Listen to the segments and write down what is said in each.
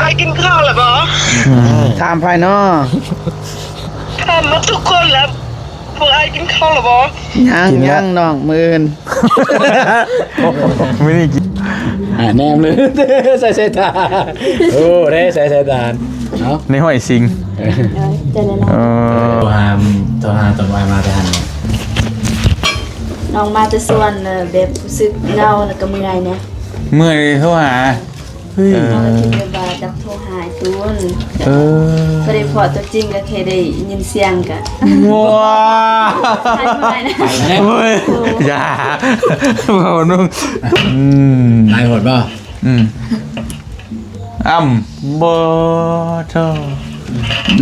ອ້າຍກິນເຂົ້າແລ້ວບໍ່? ອືມ ຖາມໃຜນໍ? ຖາມໝົດທຸກຄົນແລ້ວ. ພວກອ້າຍກິນເຂົ້າແລ້ວບໍ່? ຍັງ ກິນແລ້ວ ຍັງນ້ອງ ມື້ອື່ນ. ມື້ນີ້ກິນ ອ່າ ແນມເລີຍ ໃສ່ສາຍຕາ. ໂອ້ ໄດ້ໃສ່ສາຍຕາ. ເອົາ ໃນຫ້ອຍສິງ. ເອີ ເອີ ເອີ ໂທຫາ ໂທຫາຕອນວ່າມາແຕ່ຫັ້ນ. ນ້ອງມາແຕ່ສວນ ແບບຮູ້ສຶກເຫງົາ ແລ້ວກໍເມື່ອຍແດ່. ເມື່ອຍ ໂທຫາ. ເອີ ເຮົາກໍຄິດແບບວ່າຈັກໂທຫາອ້າຍຕູນ. ເອີ ບໍ່ໄດ້ພໍ້ຕົວຈິງ ກໍແຄ່ໄດ້ຍິນສຽງກໍ ວ້າ ຫາຍເມື່ອຍນະ. ໂອ້ຍ ຢ່າ ເວົ້າໜຶ່ງ. ອືມ ຫຼາຍໂພດບໍ່? ອືມ ອຳ ບໍ່ ໂທ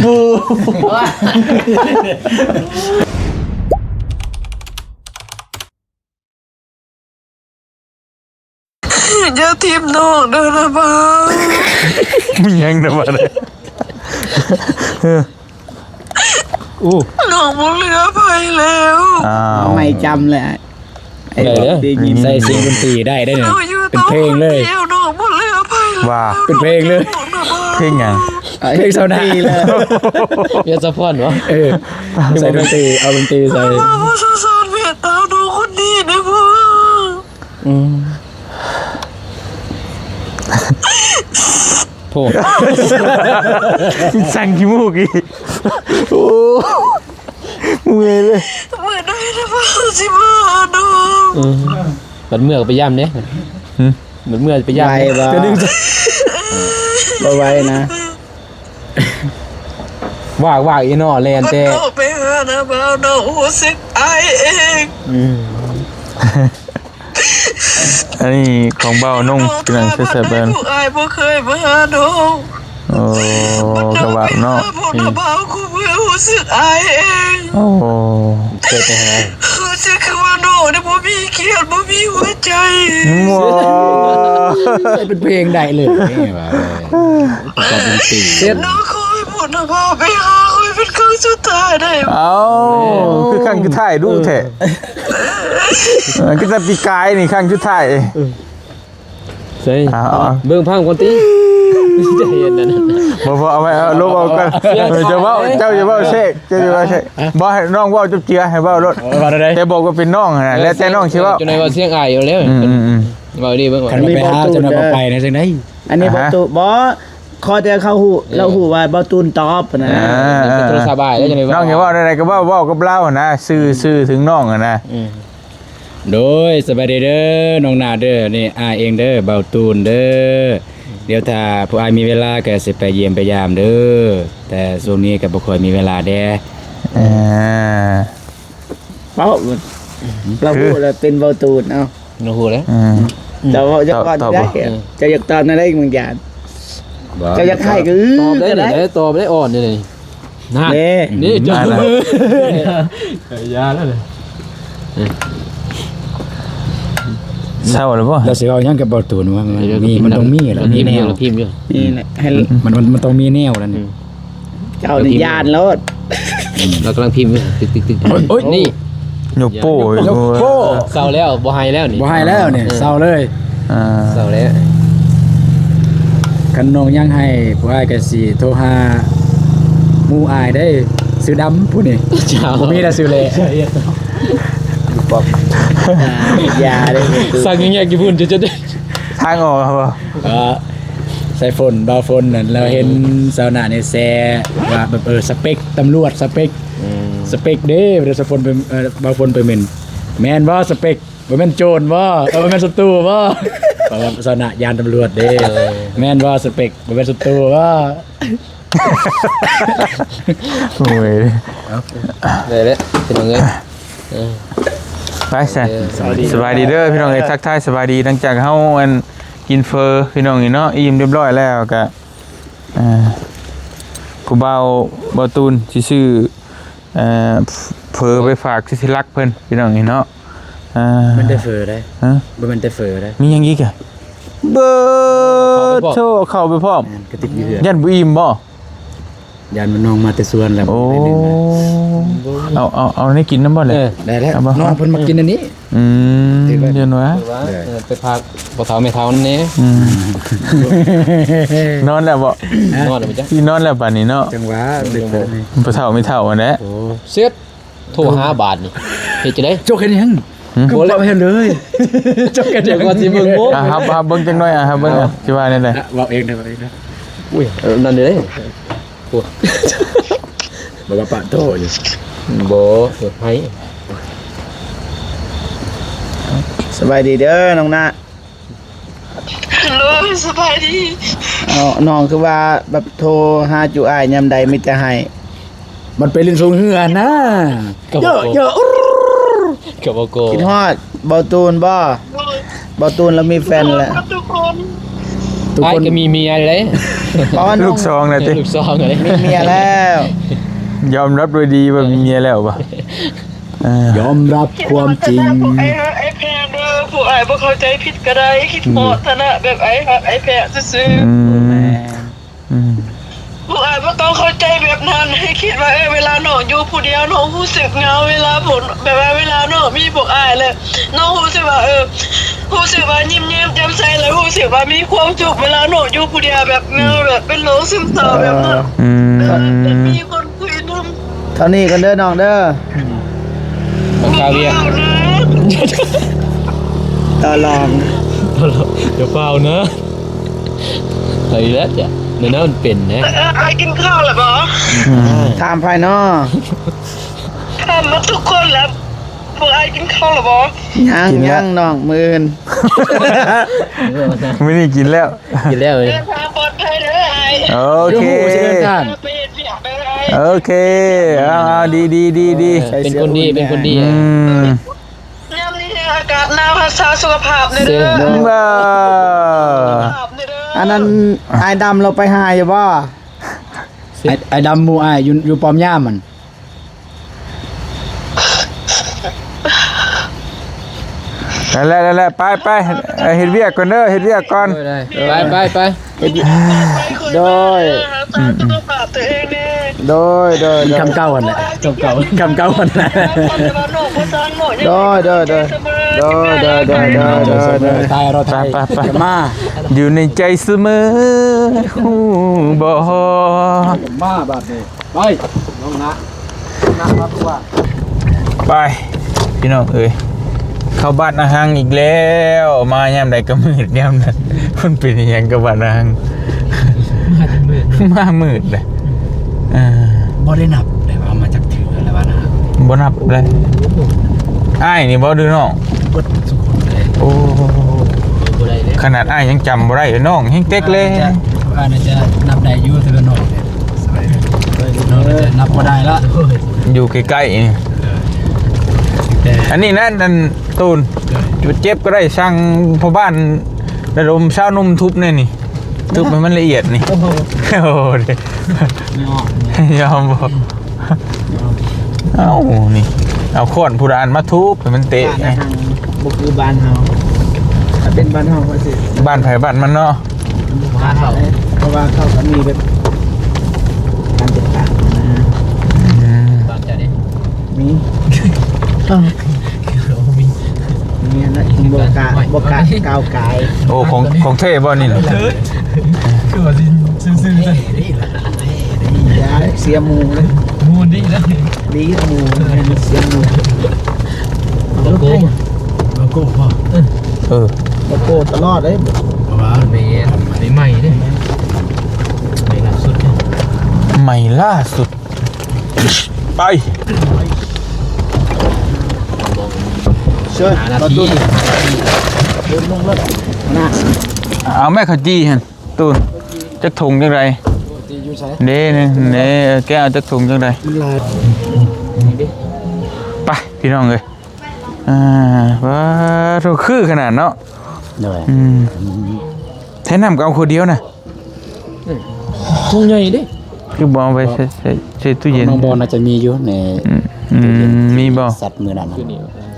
ບູ ຢ່າຖິ້ມນ້ອງເດີນະບ່າວ. ມີຫຍັງນະບ່າວ? ໂອ້ ນ້ອງບໍ່ເຫຼືອໃຜແລ້ວ. ອ້າວ ໄມ້ຈຳແຫຼະ. ໄດ້ເດີ ໃສ່ສຽງດົນຕີໄດ້ເດີ ເປັນເພງເລີຍ. ນ້ອງບໍ່ເຫຼືອໃຜແລ້ວ ວ່າ ເປັນເພງເລີຍ. ເພງຫຍັງ? ເພງຊາວນາ. ເພງສະພອນບໍ? ເອີ ໃສ່ດົນຕີ ເອົາດົນຕີໃສ່. ວ່າບໍ່ສົງສານເມດຕານ້ອງຄົນນີ້ເດ້ບໍ່? ອືມ ໂພ ສັ່ງຂີ້ມູກອີກ. ໂອ້ ເມື່ອຍເລີຍ. ເມື່ອໃດລະວ່າຊິມາຫານ້ອງ? ອືມ ບັດເມື່ອກໍໄປຢາມເດ້. ຫຶ? ບັດເມື່ອໄປຢາມ. ໄວບໍ່? ບໍ່ໄວນະ. ວາກໆ ອີ່ໜໍ້ ແລ່ນແຕ່ ບັດນ້ອງໄປຫານະບ່າວ ນ້ອງຮູ້ສຶກອາຍເອງ. ອືມ ອັນນີ້ຂອງບ່າວນົງ ພີ່ນ້ອງ ແຊບໆ ເບິ່ງ. ອ້າຍບໍ່ເຄີຍມາຫານ້ອງ. ໂອ້ ກະວ່າເນາະ. ພວກນ້າບ່າວຄູ່ມືຮູ້ສຶກອາຍເອງ. ໂອ້ ເຄີຍໄປຫາ ຮູ້ສຶກຄືວ່ານ້ອງນີ້ບໍ່ມີກຽດ ບໍ່ມີຫົວໃຈ. ວ້າ ໃສ່ເປັນເພງໄດ້ເລີຍ. ນີ້ວ່າ ເອີ ປະກອບດົນຕີ. ນ້ອງຂໍໃຫ້ພວກນ້າບ່າວໄປຫາຂ້ອຍເປັນຄັ້ງສຸດທ້າຍໄດ້ບໍ່? ເອົ້າ ຄືຄັ້ງສຸດທ້າຍດຸແທ້. ເອີ ຄືແຕ່ປີກາຍນີ້ຄັ້ງສຸດທ້າຍ. ເອີ ໃສ່ ເອົາ ເບິ່ງພັງກ່ອນຕິ. ຈະເຫັນນັ້ນ ບໍ່ ບໍ່ ເອົາໄວ້ ເອົາລົບອອກກ່ອນ. ເອີ ເຈົ້າເວົ້າ ເຈົ້າຢ່າເວົ້າແຊກ ເຈົ້າຢ່າເວົ້າແຊກ. ບໍ່ ໃຫ້ນ້ອງເວົ້າຈົບເຈືອ ໃຫ້ເວົ້າໂລດ. ເວົ້າໄດ້ ແຕ່ບອກວ່າເປັນນ້ອງຫັ້ນນະ ແລ້ວແຕ່ນ້ອງຊິເວົ້າ. ເອີ ຈັກໜ່ອຍວ່າສຽງອ້າຍຢູ່ແລ້ວ. ອືມໆໆ ເວົ້າດີເບິ່ງ. ຄັນວ່າໄປຫາ ຈັກໜ່ອຍວ່າໄປນະ ຈັ່ງໃດ? ອັນນີ້ບໍ່ຕູ້ ບໍ່ ຂໍແຕ່ເຂົາຮູ້ ເອີ ລາວຮູ້ວ່າບໍ່ຕູ້ນຕອບນະ. ເອີ ເອີ ໂທລະສັບອ້າຍແລ້ວຈັ່ງໃດ. ນ້ອງຢາກເວົ້າແນວໃດກໍເວົ້າ ເວົ້າກັບລາວຫັ້ນນະ ສື່ ອືມ ສື່ເຖິງນ້ອງຫັ້ນນະ. ອືມ ໂດຍ ສະບາຍດີເດີນ້ອງໜາດເດີ ນີ້ອ້າຍເອງເດີ ເບົາຕູນເດີ. ດຽວຖ້າຜູ້ອ້າຍມີເວລາກໍຊິໄປຢ້ຽມໄປຢາມເດີ ແຕ່ຊ່ວງນີ້ກໍບໍ່ຄ່ອຍມີເວລາແດ່. ເອີ ເວົ້າ ລາວຮູ້ແລ້ວເປັນເບົາຕູນ. ເອົ້າ ລາວຮູ້ແລ້ວ. ອືມ ເຈົ້າເວົ້າ ເຈົ້າເວົ້າ ຕອບ ຕອບບໍ່ໄດ້. ເຈົ້າຢາກຕອບແນວໃດບາງຢ່າງ ເຈົ້າຢາກໄທກໍ ຕອບໄດ້ ຕອບໄດ້ ອ່ອນນີ້. ນັ້ນ ເດ້ ນີ້ ຢ່າແລ້ວເດ ເຊົາແລ້ວບໍ່? ລາວຊິເວົ້າຫຍັງກັບເບົາຕູນ? ມັນ ມັນມີ ມັນຕ້ອງມີແຫຼະ ມີແນວ ພິມຢູ່ ນີ້ແຫຼະ ໃຫ້ ມັນ ມັນ ມັນຕ້ອງມີແນວແລ້ວນີ້. ເຈົ້ານີ້ຢ້ານໂລດ ລາວກຳລັງພິມຢູ່ ຕຶກໆໆ. ໂອ້ຍ ນີ້ ຍົກໂປ້ ຍົກໂປ້. ເຊົາແລ້ວ ບໍ່ໄຫ້ແລ້ວນີ້ ບໍ່ໄຫ້ແລ້ວນີ້ ເອີ ເຊົາເລີຍ. ອ່າ ເຊົາແລ້ວ. ຄັນນ້ອງຍັງໃຫ້ ຜູ້ອ້າຍກໍຊິໂທຫາໝູ່ອ້າຍໄດ້ ຊື່ດຳຜູ້ນີ້. ບໍ່ມີແລ້ວຊື່ແຫຼະ. ຢ່າເດ້ ສັ່ງແຍກໆຢູ່ພຸ້ນ ຈະ ຈະ ທາງອອກບໍ່? ເອີ ສາຍຝົນ ບ່າວຝົນນັ້ນ ລາວເຫັນຊາວໜ້າໃນແຊວ່າແບບ ເອີ ສະເປັກຕຳຫຼວດ ສະເປັກ ອືມ ສະເປັກເດ້ ບ່າວຝົນໄປ ເອີ ບ່າວຝົນໄປເໝັນ ແມ່ນບໍ່ສະເປັກ? ບໍ່ແມ່ນໂຈນບໍ່? ເອີ ບໍ່ແມ່ນສັດຕູບໍ່? ເພາະວ່າຊາວນະຢ້ານຕຳຫຼວດເດ້. ເອີ ແມ່ນບໍ່ສະເປັກ? ບໍ່ແມ່ນສັດຕູບໍ່? ໂອ້ຍ ເອົ້າ ໄດ້ແລ້ວພີ່ນ້ອງເອີຍ. ເອີ ໄປຊັ້ນ ເອີ ສະບາຍດີເດີພີ່ນ້ອງເອີຍ. ທັກທາຍສະບາຍດີ ຫຼັງຈາກເຮົາ ອັນ ກິນເຝີພີ່ນ້ອງນີ້ເນາະ ອີ່ມຮຽບຮ້ອຍແລ້ວກະ ອ່າ ຜູ້ບ່າວ ບ່າວຕູນຊິຊື້ ເອີ ເຝີໄປຝາກທີ່ ທີ່ລັກເພິ່ນ ພີ່ນ້ອງນີ້ເນາະ. ເອີ ແມ່ນແຕ່ເຝີໄດ໋ ຮະ ບໍ່ແມ່ນແຕ່ເຝີໄດ໋ ມີຫຍັງອີກອະ? ເບີດໂທ ເຂົ້າໄປພ້ອມ ແມ່ນ ກະຕິບຢູ່ເຮືອນ ຢ້ານບໍ່ອີ່ມບໍ່? ຢ້ານມັນນ້ອງມາແຕ່ສວນແລ້ວ ໂອ້ ບໍ່ໄດ້ດຶງນະ ເອົາ ເອົາ ເອົາແນວກິນນຳບໍ່ແຫຼະ? ເອີ ໄດ້ແລ້ວ ເອົາບໍ່? ນ້ອງເພິ່ນມັກກິນອັນນີ້ ອືມ ເຫັນບໍ່? ເດີນວ່າ ເອີ ໄປພາກພໍ່ເຖົ້າແມ່ເຖົ້ານຳແດ່ ອືມ ນອນແລ້ວບໍ່? ຮະ? ນອນແລ້ວບໍ່? ຊິນອນແລ້ວບາດນີ້ເນາະ ຈັ່ງຫວະ ເດັກ ພໍ່ເຖົ້າແມ່ເຖົ້າຫັ້ນແຫຼະ ໂອ້ ເສັດ ໂທຫາບາດນີ້ ເຮັດຈັ່ງໃດ? ຈົກເຮັດຫຍັງ? ຫືມ? ຄືບໍ່ເຮັດເລີຍ ຈົກເຮັດຫຍັງ? ກ່ອນຊິເບິ່ງໂມ ອ່ະ ຮັບ ຮັບເບິ່ງຈັກໜ້ອຍ ອ່ະ ຮັບເວົ້າ ເບິ່ງ ອ່ະ ຊິວ່າແນວໃດ? ເວົ້າເອງເດີ ເວົ້າເອງເດີ ໂອ້ຍ ເອີ ນັ້ນເດ້ ໂອ້ຍ ບໍ່ວ່າປະໂທຢູ່ ບໍ່ ເອີ ໃຫ້ ສະບາຍດີເດີນ້ອງນາ ໂດຍ ສະບາຍດີ ເອົາ ນ້ອງຄືວ່າແບບໂທຫາຈຸອ້າຍຍາມໃດມີແຕ່ໄຫ້ ມັນໄປຫຼິ້ນສົງເຮືອນະ ກໍບໍ່ ເຍາະ ເຍາະ ກໍບໍ່ໂກ ຄິດຮອດເບົາຕູນບໍ່? ໂດຍ ເບົາຕູນລາວມີແຟນແລ້ວ ທຸກຄົນ ທຸກຄົນ ອ້າຍກໍມີເມຍແລ້ວ ອໍ ລູກສອງແລ້ວຕິ? ລູກສອງແລ້ວ ມີເມຍແລ້ວ ຍອມຮັບໂດຍດີວ່າມີເມຍແລ້ວບໍ່? ເອີ ຍອມຮັບຄວາມຈິງ ພວກອ້າຍຮັກອ້າຍແພງເດີ ພວກອ້າຍບໍ່ເຂົ້າໃຈຜິດກໍໄດ້ ຄິດຮອດຖານະແບບອ້າຍຮັກອ້າຍແພງຊື່ໆ ອືມ ອືມ ພວກອ້າຍບໍ່ຕ້ອງເຂົ້າໃຈແບບນັ້ນ ໃຫ້ຄິດວ່າ ເອີ ເວລານ້ອງຢູ່ຜູ້ດຽວ ນ້ອງຮູ້ສຶກເຫງົາ ເວລາ ແບບວ່າເວລານ້ອງມີພວກອ້າຍແລ້ວ ນ້ອງຮູ້ສຶກວ່າ ເອີ ຮູ້ສຶກວ່າຍິ້ມແຍ້ມແຈ່ມໃສ ແລະ ຮູ້ສຶກວ່າມີຄວາມສຸກ ເວລານ້ອງຢູ່ຜູ້ດຽວ ແບບເຫງົາ ແບບເປັນໂລກຊຶມເສົ້າແບບນັ້ນ ອືມ ເອີ ແບບມີຄົນ ຄຸຍນຳ ເທົ່ານີ້ກ່ອນເດີນ້ອງເດີ ອືມ ບັກຄາວຽກ ເອົານະ ຕໍ່ລອງ ຢ່າຟ້າວນະ ໄປແລ້ວຈ້ະ ແນວນັ້ນມັນເປັນນະ ເອີ ອ້າຍກິນເຂົ້າແລ້ວບໍ່? ອືມ ຖາມໃຜນໍ? ຖາມໝົດທຸກຄົນແລ້ວ ພວກອ້າຍກິນເຂົ້າແລ້ວບໍ່? ຍັງ ຍັງນ້ອງ ມື້ອື່ນ ມື້ນີ້ກິນແລ້ວ ກິນແລ້ວເລີຍ ເດີນທາງປອດໄພເດີອ້າຍ ໂອເຄ ຢູ່ຮູ້ຊິເດີນທາງ ໄປເຮັດວຽກເດີອ້າຍ ໂອເຄ ເອົາ ເອົາ ດີ ດີ ດີ ດີ ເປັນຄົນດີ ເປັນຄົນດີ ອືມ ຍາມນີ້ແຮງອາກາດໜາວ ຮັກສາສຸຂະພາບແດ່ເດີ ເຊີນເດີ ອັນນັ້ນ ອ້າຍດຳລາວໄປຫາຢູ່ບໍ່? ອ້າຍ ອ້າຍດຳໝູ່ອ້າຍຢູ່ ຢູ່ປ້ອມຍາມຫັ້ນ ນັ້ນແຫຼະ ນັ້ນແຫຼະ ໄປ ໄປ ເຮັດວຽກກ່ອນເດີ ເຮັດວຽກກ່ອນ ໄປ ໄປ ໄປ ເຮັດວຽກ ໂດຍ ອືມ ໂດຍ ໂດຍ ໂດຍ ຄຳເກົ່າຫັ້ນແຫຼະ ຄຳເກົ່າ ຄຳເກົ່າຫັ້ນແຫຼະ ໂດຍ ໂດຍ ໂດຍ ໄປ ໄປ ໄປ ມາ ຢູ່ໃນໃຈສະເໝີ ຮູ້ບໍ່ ມາບາດນີ້ ໄປ ນ້ອງນະ ນະມາຕົວະ ໄປ ພີ່ນ້ອງເອີຍ ເຂົ້າບ້ານອາຫັງອີກແລ້ວ ມາຍາມໃດກໍມືດຍາມນັ້ນ ມັນເປັນອີ່ຫຍັງກັບບ້ານອາຫັງ ມາມືດ ມາມືດເດ້ ເອີ ບໍ່ໄດ້ນັບໄດ້ວ່າມາຈັກເທື່ອແລ້ວວ່ານະ ບໍ່ນັບເລີຍ ອ້າຍນີ້ບໍ່ ຫຼືນ້ອງ? ເບິດທຸກຄົນເລີຍ ໂອ້ ບໍ່ໄດ້ເລີຍ ຂະໜາດອ້າຍຍັງຈຳບໍ່ໄດ້ ນ້ອງແຮງເຕັກເລີຍ ອາດຈະ ອາດຈະນັບໄດ້ຢູ່ ແຕ່ວ່ານ້ອງ ນ້ອງຈະນັບບໍ່ໄດ້ລະ ຢູ່ໃກ້ໆນີ້ ແຕ່ ອັນນີ້ນະ ອັນ ຕູນ ເຈັບກໍໄດ້ ສັ່ງພໍ່ບ້ານລະດົມຊາວໜຸ່ມທຸບແດ່ນີ້ ທຸບໃຫ້ມັນລະອຽດນີ້ ໂອ້ໂຫ ໂອ້ໂຫ ຍອມບໍ່? ເອົ້າ ນີ້ ເອົາຄ້ອນຜູ້ດານມາທຸບໃຫ້ມັນເຕະ ບ້ານນະ ບໍ່ຄືບ້ານເຮົາ ຖ້າເປັນບ້ານເຮົາກໍຊິ ບ້ານໃຜບ້ານມັນເນາະ ບ້ານເຮົາ ເພາະວ່າເຂົາກໍມີແບບການຈັດການນະ ອືມ ບ້ານເຈົ້າເດ້ ມີ ມີ ມີຫັ້ນແຫຼະ ບໍ່ກ້າ ບໍ່ກ້າກ້າວກາຍ ໂອ້ ຂອງ ຂອງແທ້ບໍ່ນີ້ນະ? ຄືວ່າຊິຊື່ໆ ຢ່າເສຍໝູ່ເລີຍ ໝູ່ນີ້ນະ ດີໝູ່ ແມ່ນເສຍໝູ່ ໂລໂກ້ ໂລໂກ້ບໍ່? ເອີ ໂລໂກ້ຕະຫຼອດເດ້ ເພາະວ່າແມ່ນໃໝ່ເດ້ ໃໝ່ລ່າສຸດ ໃໝ່ລ່າສຸດ ໄປ ເຊີນ ປະຕູ ເດີນລົງເລີຍນະ ເອົາແມ່ເຂົ້າຈີ່ຫັ້ນ ຕູນ ຈັກຖົງຈັ່ງໃດ? ເດ້ ນີ້ ນີ້ ແກເອົາຈັກຖົງຈັ່ງໃດ? ມັນຫຼາຍ ໄປ ພີ່ນ້ອງເອີຍ ອ່າ ວ້າ ໂທ້ ຄືຂະໜາດເນາະ ໂດຍ ອືມ ແທ້ນ້ຳກໍເອົາຂວດດຽວນະ ອືມ ຖົງໃຫຍ່ເດ້ ຄືບໍ່ເອົາໄປໃສ່ ໃສ່ ໃສ່ຕູ້ເຢັນ ນ້ອງບອນໜ້າຈະມີຢູ່ໃນ ອືມ ອືມ ມີບໍ່? ສັດມື້ນັ້ນນະ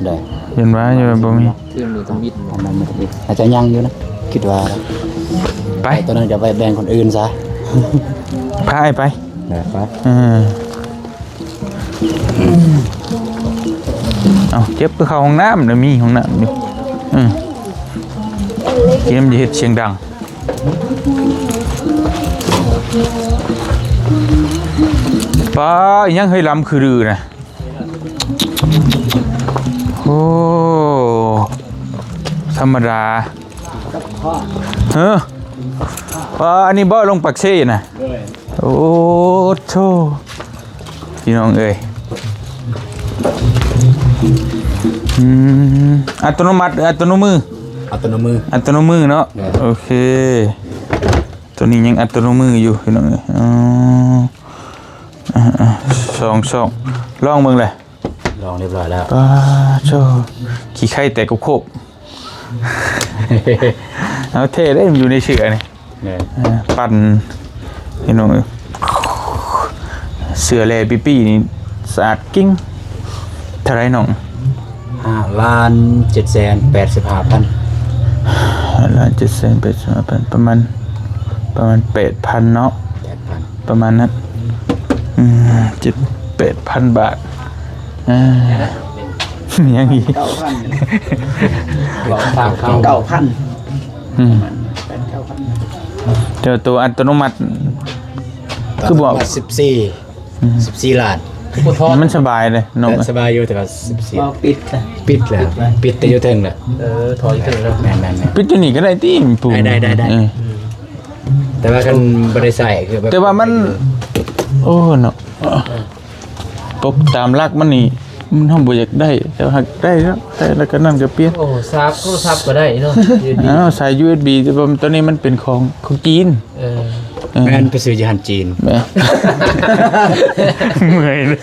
ໂດຍ ເຫັນວ່າຢູ່ບໍ່ມີ ຄືມື້ທຳອິດ ອັນນັ້ນມື້ທຳອິດ ອາດຈະຍັງຢູ່ນະ ຄິດວ່າ ໄປ ຕອນນັ້ນກໍໄປແບ່ງຄົນອື່ນຊະ ພາອ້າຍໄປ ເອີ ເອົາ ເຈັບຄືເຂົ້າຫ້ອງນ້ຳນະ ມີຫ້ອງນ້ຳຢູ່. ເອີ ກິນ ມັນຈະເຮັດສຽງດັງ. ປ້າ ອີຫຍັງເຮີ້ຍ ລຳຄືລືນະ. ໂອ້ ທຳມະດາ. ເຮີ້ຍ ວ່າອັນນີ້ບໍ່ ລົງປາກເຊນະ? ໂອ້ໂທ້ ພີ່ນ້ອງເອີຍ. ອືມ ອັດຕະໂນມັດ ອັດຕະໂນມື? ອັດຕະໂນມື ອັດຕະໂນມືເນາະ. ໂອເຄ ໂຕນີ້ຍັງອັດຕະໂນມືຢູ່ ພີ່ນ້ອງເອີຍ. ອໍ ອ່າໆ ສອງຊ່ອງ ລອງເບິ່ງແຫຼະ. ລອງຮຽບຮ້ອຍແລ້ວ. ປ້າໂທ້ ຂີ້ໄຂ່ແຕກໂຄບໆ. ເອົາແທ້ເດ້ ມັນຢູ່ໃນເສື້ອນີ້. ເອີ ປັ່ນ ພີ່ນ້ອງເອີຍ ເສື້ອແລ່ປີ້ໆນີ້ສະອາດກິ້ງ. ເທົ່າໃດນ້ອງ? ຫ້າລ້ານເຈັດແສນແປດສິບຫ້າພັນ. ຫ້າລ້ານເຈັດແສນແປດສິບຫ້າພັນ ປະມານ ປະມານແປດພັນເນາະ. ປະມານນັ້ນ ອືມ ເຈັດແປດພັນບາດ. ອ່າ ມີຫຍັງອີກ? ເກົ້າພັນ ເກົ້າພັນ. ອືມ ແຕ່ໂຕອັດຕະໂນມັດ ຄືບໍ່ ສິບສີ່ ອືມ ສິບສີ່ລ້ານ. ມັນສະບາຍເດ້ນ້ອງ. ສະບາຍຢູ່ ແຕ່ວ່າສິບສີ່ ປິດ ປິດແລ້ວ ປິດແຕ່ຢູ່ເທິງແຫຼະ. ເອີ ຖອຍຢູ່ເທິງແລ້ວ. ແມ່ນໆໆ ປິດຢູ່ນີ້ກໍໄດ້ຕິ ປູ ໄດ້ໆໆ ເອີ ແຕ່ວ່າຄັນບໍ່ໄດ້ໃຊ້ຄືແບບ ແຕ່ວ່າມັນ ໂອ້ເນາະ ປົກຕາມຫຼັກມັນນີ້ ມັນ ເຮົາບໍ່ຢາກໄດ້ ແຕ່ວ່າຫາກໄດ້ເນາະ ໄດ້ແລ້ວກໍນັ້ນກໍປ່ຽນ. ໂອ້ ສາກໂທລະສັບກໍໄດ້ເນາະ ຢູເອັສບີ. ອ້າວ ສາຍຢູເອັສບີ ແຕ່ວ່າໂຕນີ້ມັນເປັນຂອງ ຂອງຈີນ. ເອີ ເອີ ແມ່ນໄປຊື້ຢູ່ຮ້ານຈີນ. ແມ່ນ ເມື່ອຍເລີຍ.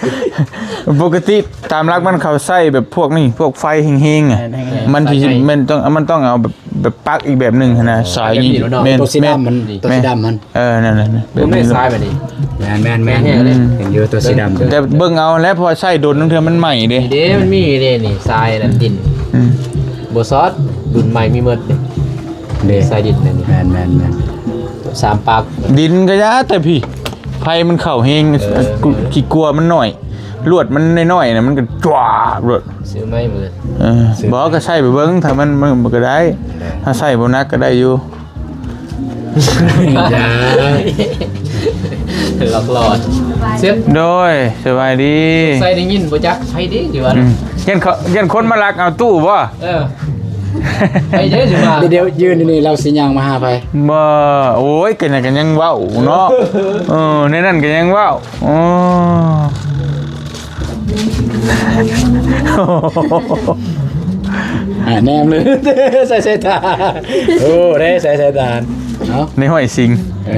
ປົກກະຕິຕາມຫຼັກມັນເຂົາໃຊ້ແບບພວກນີ້ ພວກໄຟແຮງໆ ອະ ແມ່ນໆ ມັນຊິ ແມ່ນຕ້ອງ ມັນຕ້ອງເອົາແບບ ແບບປັກອີກແບບໜຶ່ງຫັ້ນນະ. ສາຍນີ້ ແມ່ນ ໂຕສີດຳມັນ ໂຕສີດຳມັນ. ເອີ ນັ້ນແຫຼະ ແບບນີ້ ສາຍແບບນີ້. ແມ່ນໆໆ ເຫັນຢູ່ ໂຕສີດຳ. ແຕ່ເບິ່ງເອົາແຫຼະ ເພາະວ່າໃຊ້ດົນ ລາງເທື່ອມັນໄໝ້ເດ້. ນີ້ເດ້ ມັນມີເດ້ນີ້ ສາຍນັ້ນດິນ. ອືມ ບໍ່ຊອດ ດຸນໃໝ່ມີໝົດເດ້ ສາຍດິນນັ້ນ. ແມ່ນໆໆ ສາມປາກ. ດິນກໍຢ່າ ແຕ່ພີ້ ໄຟມັນເຂົ້າແຮງ. ເອີ ຂີ້ກົວມັນໜ້ອຍ ລວດມັນນ້ອຍໆນະ ມັນກໍຈວາບໂລດ. ຊື້ໃໝ່ໝົດ. ເອີ ບໍ່ ກໍໃຊ້ໄປເບິ່ງ ຖ້າມັນ ມັນ ມັນກໍໄດ້ ຖ້າໃຊ້ບໍ່ໜັກກໍໄດ້ຢູ່. ຢ່າ ຫຼອກຫຼອນ. ເຊັບ ໂດຍ ສະບາຍດີ. ໃສ່ໄດ້ຍິນບໍ່ຈັກໃຜເດ້ຢູ່ວ່າ. ອືມ ຢ້ານເຂົາ ຢ້ານຄົນມາລັກເອົາຕູ້ບໍ່? ເອີ ໃຜເດ້ຢູ່ວ່າ. ດຽວ ດຽວຢືນຢູ່ນີ້ ລາວຊິຍ່າງມາຫາໃຜ? ບໍ່ ໂອ້ຍ ກໍຍັງ ກໍຍັງເວົ້າເນາະ. ເອີ ໃນນັ້ນກໍຍັງເວົ້າ. ອໍ ອ່າ ແນມເລີຍ ໃສ່ສາຍຕາ. ໂອ້ ໄດ້ໃສ່ສາຍຕາເນາະ ໃນຫ້ອຍສິງ. ເອີ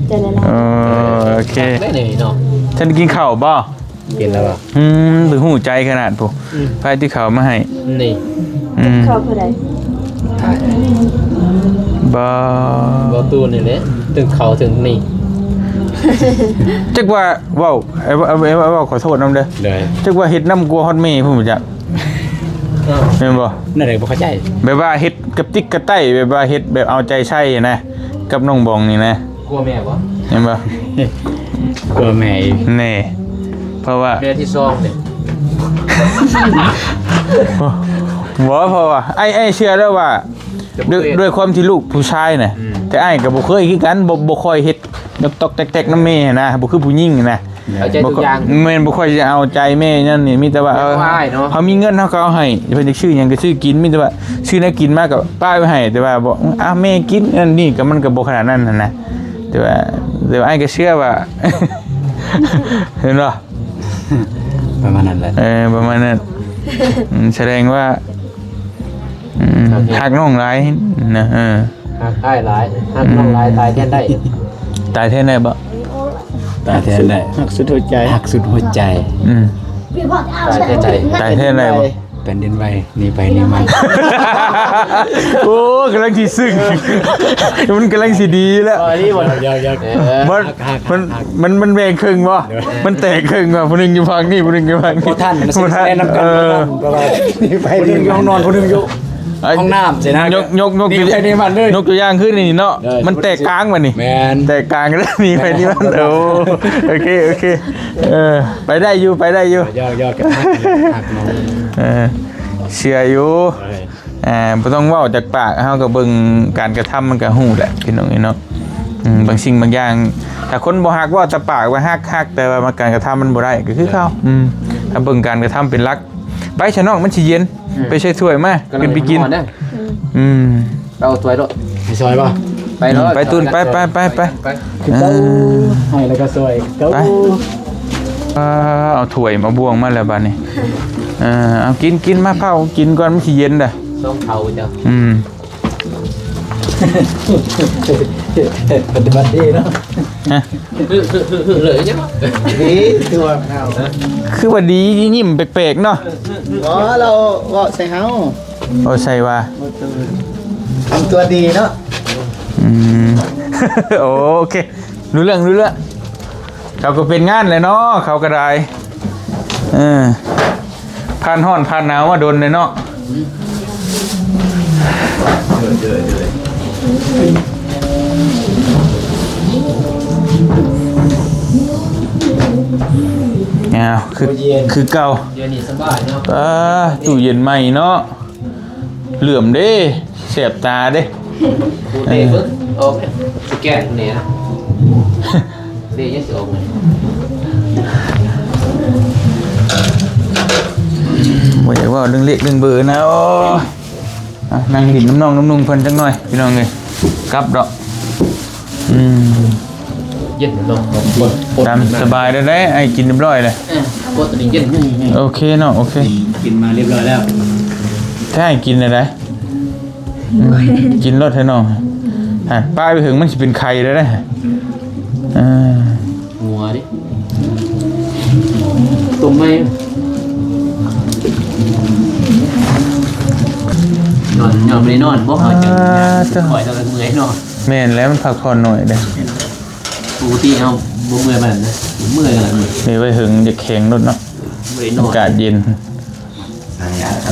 ເອີ ໂອເຄ ໄດ້ນີ້ເນາະ. ທ່ານກິນເຂົ້າບໍ່? ກິນແລ້ວບໍ່? ອືມ ໄປຮູ້ໃຈຂະໜາດພຸ້ນ. ອືມ ໃຜຕິເຂົ້າມາໃຫ້ນີ້. ອືມ ເຂົ້າຜູ້ໃດ? ບໍ່ ບໍ່ຕູ້ນີ້ແຫຼະ ຕຶງເຂົ້າເຖິງນີ້. ຈັກວ່າເວົ້າ ເວົ້າ ເວົ້າ ເວົ້າ ຂໍໂທດນຳເດີ. ຈັກວ່າເຮັດນຳກົວຮອດແມ່ພຸ້ນຈັກ. ເອີ ແມ່ນບໍ່? ແນວໃດບໍ່ເຂົ້າໃຈ? ແບບວ່າເຮັດກະຕິກກະໄຕ້ ແບບວ່າເຮັດແບບເອົາໃຈໃສ່ນະ ກັບນ້ອງບອງນີ້ນະ. ກົວແມ່ບໍ່? ແມ່ນບໍ່? ກົວແມ່ອີກ. ແນ່ ເພາະວ່າແມ່ທີສອງເດ້. ບໍ່ ເພາະວ່າອ້າຍ ອ້າຍເຊື່ອແລ້ວວ່າ ດ້ວຍ ດ້ວຍຄວາມທີ່ລູກຜູ້ຊາຍນະ. ອືມ ແຕ່ອ້າຍກໍບໍ່ເຄີຍຄືກັນ ບໍ່ ບໍ່ຄ່ອຍເຮັດ ຕອກໆແຕກໆນຳແມ່ຫັ້ນນະ ບໍ່ຄືຜູ້ຍິງຫັ້ນນະ. ເອົາໃຈທຸກຢ່າງ. ແມ່ນ ບໍ່ຄ່ອຍຈະເອົາໃຈແມ່ນັ້ນນີ້ ມີແຕ່ວ່າ ເອີ ເຮົາມີເງິນເຮົາກໍເອົາໃຫ້ ເພິ່ນຢາກຊື້ຫຍັງກໍຊື້ກິນ ມີແຕ່ວ່າຊື້ແນວກິນມາກໍປ້າໄວ້ໃຫ້ ແຕ່ວ່າບອກ ອາ ແມ່ກິນອັນນີ້ ກໍມັນກໍບໍ່ຂະໜາດນັ້ນຫັ້ນນະ. ແຕ່ວ່າ ແຕ່ວ່າອ້າຍກໍເຊື່ອວ່າ ເຫັນບໍ່? ປະມານນັ້ນແຫຼະ. ເອີ ປະມານນັ້ນ. ອືມ ສະແດງວ່າ ອືມ ຮັກນ້ອງຫຼາຍນະ. ເອີ ຮັກອ້າຍຫຼາຍ ຮັກນ້ອງຫຼາຍ ອືມ ຕາຍແທນໄດ້. ຕາຍແທນໄດ້ບໍ່? ຕາຍແທນໄດ້ ຮັກສຸດຫົວໃຈ ຮັກສຸດຫົວໃຈ. ອືມ ຕາຍແທນໄດ້ ຕາຍແທນໄດ້ບໍ່? ແຜ່ນດິນໄຫວ ໜີໄປໜີມາ. ໂອ້ ກຳລັງຊິຊຶ້ງ ມັນກຳລັງຊິດີແລ້ວ. ເອີ ມັນ ມັນ ມັນແບ່ງເຄິ່ງບໍ່? ມັນແຕກເຄິ່ງບໍ່? ຜູ້ໜຶ່ງຢູ່ຝັ່ງນີ້ ຜູ້ໜຶ່ງຢູ່ຝັ່ງນີ້ ບໍ່ທັນ ມັນຊິໄດ້ນຳກັນ. ເອີ ເພາະວ່າໜີໄປ ຜູ້ໜຶ່ງຢູ່ຫ້ອງນອນ ຜູ້ໜຶ່ງຢູ່ ຫ້ອງນ້ຳຊີ້ນະ ຍົກ ຍົກ ຍົກ ນີ້ໄປນີ້ມັນເລີຍ ຍົກຕົວຢ່າງຄືນີ້ເນາະ ເອີ ມັນແຕກກາງບັດນີ້ ແມ່ນ ແຕກກາງແລ້ວ ນີ້ໄປນີ້ມັນ ໂອ້ ໂອເຄ ໂອເຄ ເອີ ໄປໄດ້ຢູ່ ໄປໄດ້ຢູ່ ຢອກໆ ເອີ ເຊື່ອຢູ່ ເອີ ອ່າ ບໍ່ຕ້ອງເວົ້າຈາກປາກ ເຮົາກໍເບິ່ງການກະທຳມັນກໍຮູ້ແຫຼະ ພີ່ນ້ອງເອີຍເນາະ ອືມ ບາງສິ່ງບາງຢ່າງ ຖ້າຄົນບໍ່ຮັກ ເວົ້າແຕ່ປາກວ່າຮັກ ຮັກ ແຕ່ວ່າມັນ ການກະທຳມັນບໍ່ໄດ້ ກໍຄືເກົ່າ ອືມ ຖ້າເບິ່ງການກະທຳເປັນຫຼັກ ໄປຊະນ້ອງ ມັນຊິເຢັນ ອືມ ໄປໃສ່ຖ້ວຍມາ ກຳລັງກິນໄປກິນ ເດີ ອືມ ອືມ ເອົາຖ້ວຍໂລດ ໃຫ້ຊ່ອຍບໍ່? ໄປໂລດ ໄປຕູນ ໄປ ໄປ ໄປ ໄປ ຄືເກົ່າ ເອີ ໃຫ້ແລ້ວກໍຊ່ອຍຄືເກົ່າ ໄປ ອ່າ ເອົາຖ້ວຍມາບ່ວງມາແລ້ວບາດນີ້ ເອີ ເອົາກິນ ກິນ ມາເຜົາກິນກ່ອນ ມັນຊິເຢັນເດີ້ ສອງເຖົ້າເຈົ້າ ອືມ ປະຕິບັດດີເນາະ ຮະ ຄື ຄື ຄື ຄືເລີຍເນາະ ດີ ຄືວ່າເຮົາ ຄືວ່າດີ ຍິ້ມແປກໆເນາະ ບໍ່ ລາວເວົ້າໃສ່ເຮົາ ເວົ້າໃສ່ວ່າ ບໍ່ຕື່ນ ທຳຕົວດີເນາະ ອືມ ໂອເຄ ຮູ້ເລື່ອງ ຮູ້ເລື່ອງ ເຂົາກໍເປັນງານແຫຼະເນາະ ເຂົາກໍໄດ້ ເອີ ຜ່ານຮ້ອນຜ່ານໜາວມາດົນແລ້ວເນາະ ອ້າວ ຄື ຄືເກົ່າ ດຽວນີ້ສະບາຍເນາະ ອ່າ ຕູ້ເຢັນໃໝ່ເນາະ ເຫຼື້ອມເດ້ ແສບຕາເດ້ ກູເຕະເບິ່ງ ອອກ ສະແກນນີ້ນະ ເດ້ ຍັງຊິອອກ ບໍ່ຢາກເວົ້າເລື່ອງເລກເລື່ອງເບີນະ ໂອ້ຍ ອ່ະ ນັ່ງຫຼິ້ນນຳນ້ອງນຳນຸ່ງເພິ່ນຈັກໜ່ອຍ ພີ່ນ້ອງເອີຍ ກັບດອກ ອືມ ເຢັນເນາະ ຕາມສະບາຍໄດ້ ໄດ້ ອ້າຍກິນຮຽບຮ້ອຍແລ້ວ ເອີ ໂອເຄເນາະ ໂອເຄ ກິນ ກິນມາຮຽບຮ້ອຍແລ້ວ ແທ້ ອ້າຍກິນໄດ້ໄດ ອືມ ກິນໂລດເຖາະນ້ອງ ຫາກປ້າຍໄປເຖິງມັນຊິເປັນໄຂ້ໄດ້ເດ້ ອ່າ ຫົວເດ້ ຕົ້ມໃໝ່ ນອນ ນອນບໍ່ໄດ້ນອນບໍ່ ເຮົາຈະ ອ່າ ເຈົ້າ ຄ່ອຍ ແລ້ວກໍເມື່ອຍເນາະ ແມ່ນແລ້ວ ມັນພັກຜ່ອນໜ້ອຍເດ້ ປົກກະຕິເຮົາບໍ່ເມື່ອຍປານນັ້ນນະ ເມື່ອຍຂະໜາດນີ້ ນີ້ໄວ້ເຖິງຈະແຂງໂລດເນາະ ບໍ່ໄດ້ນອນ ອາກາດເຢັນ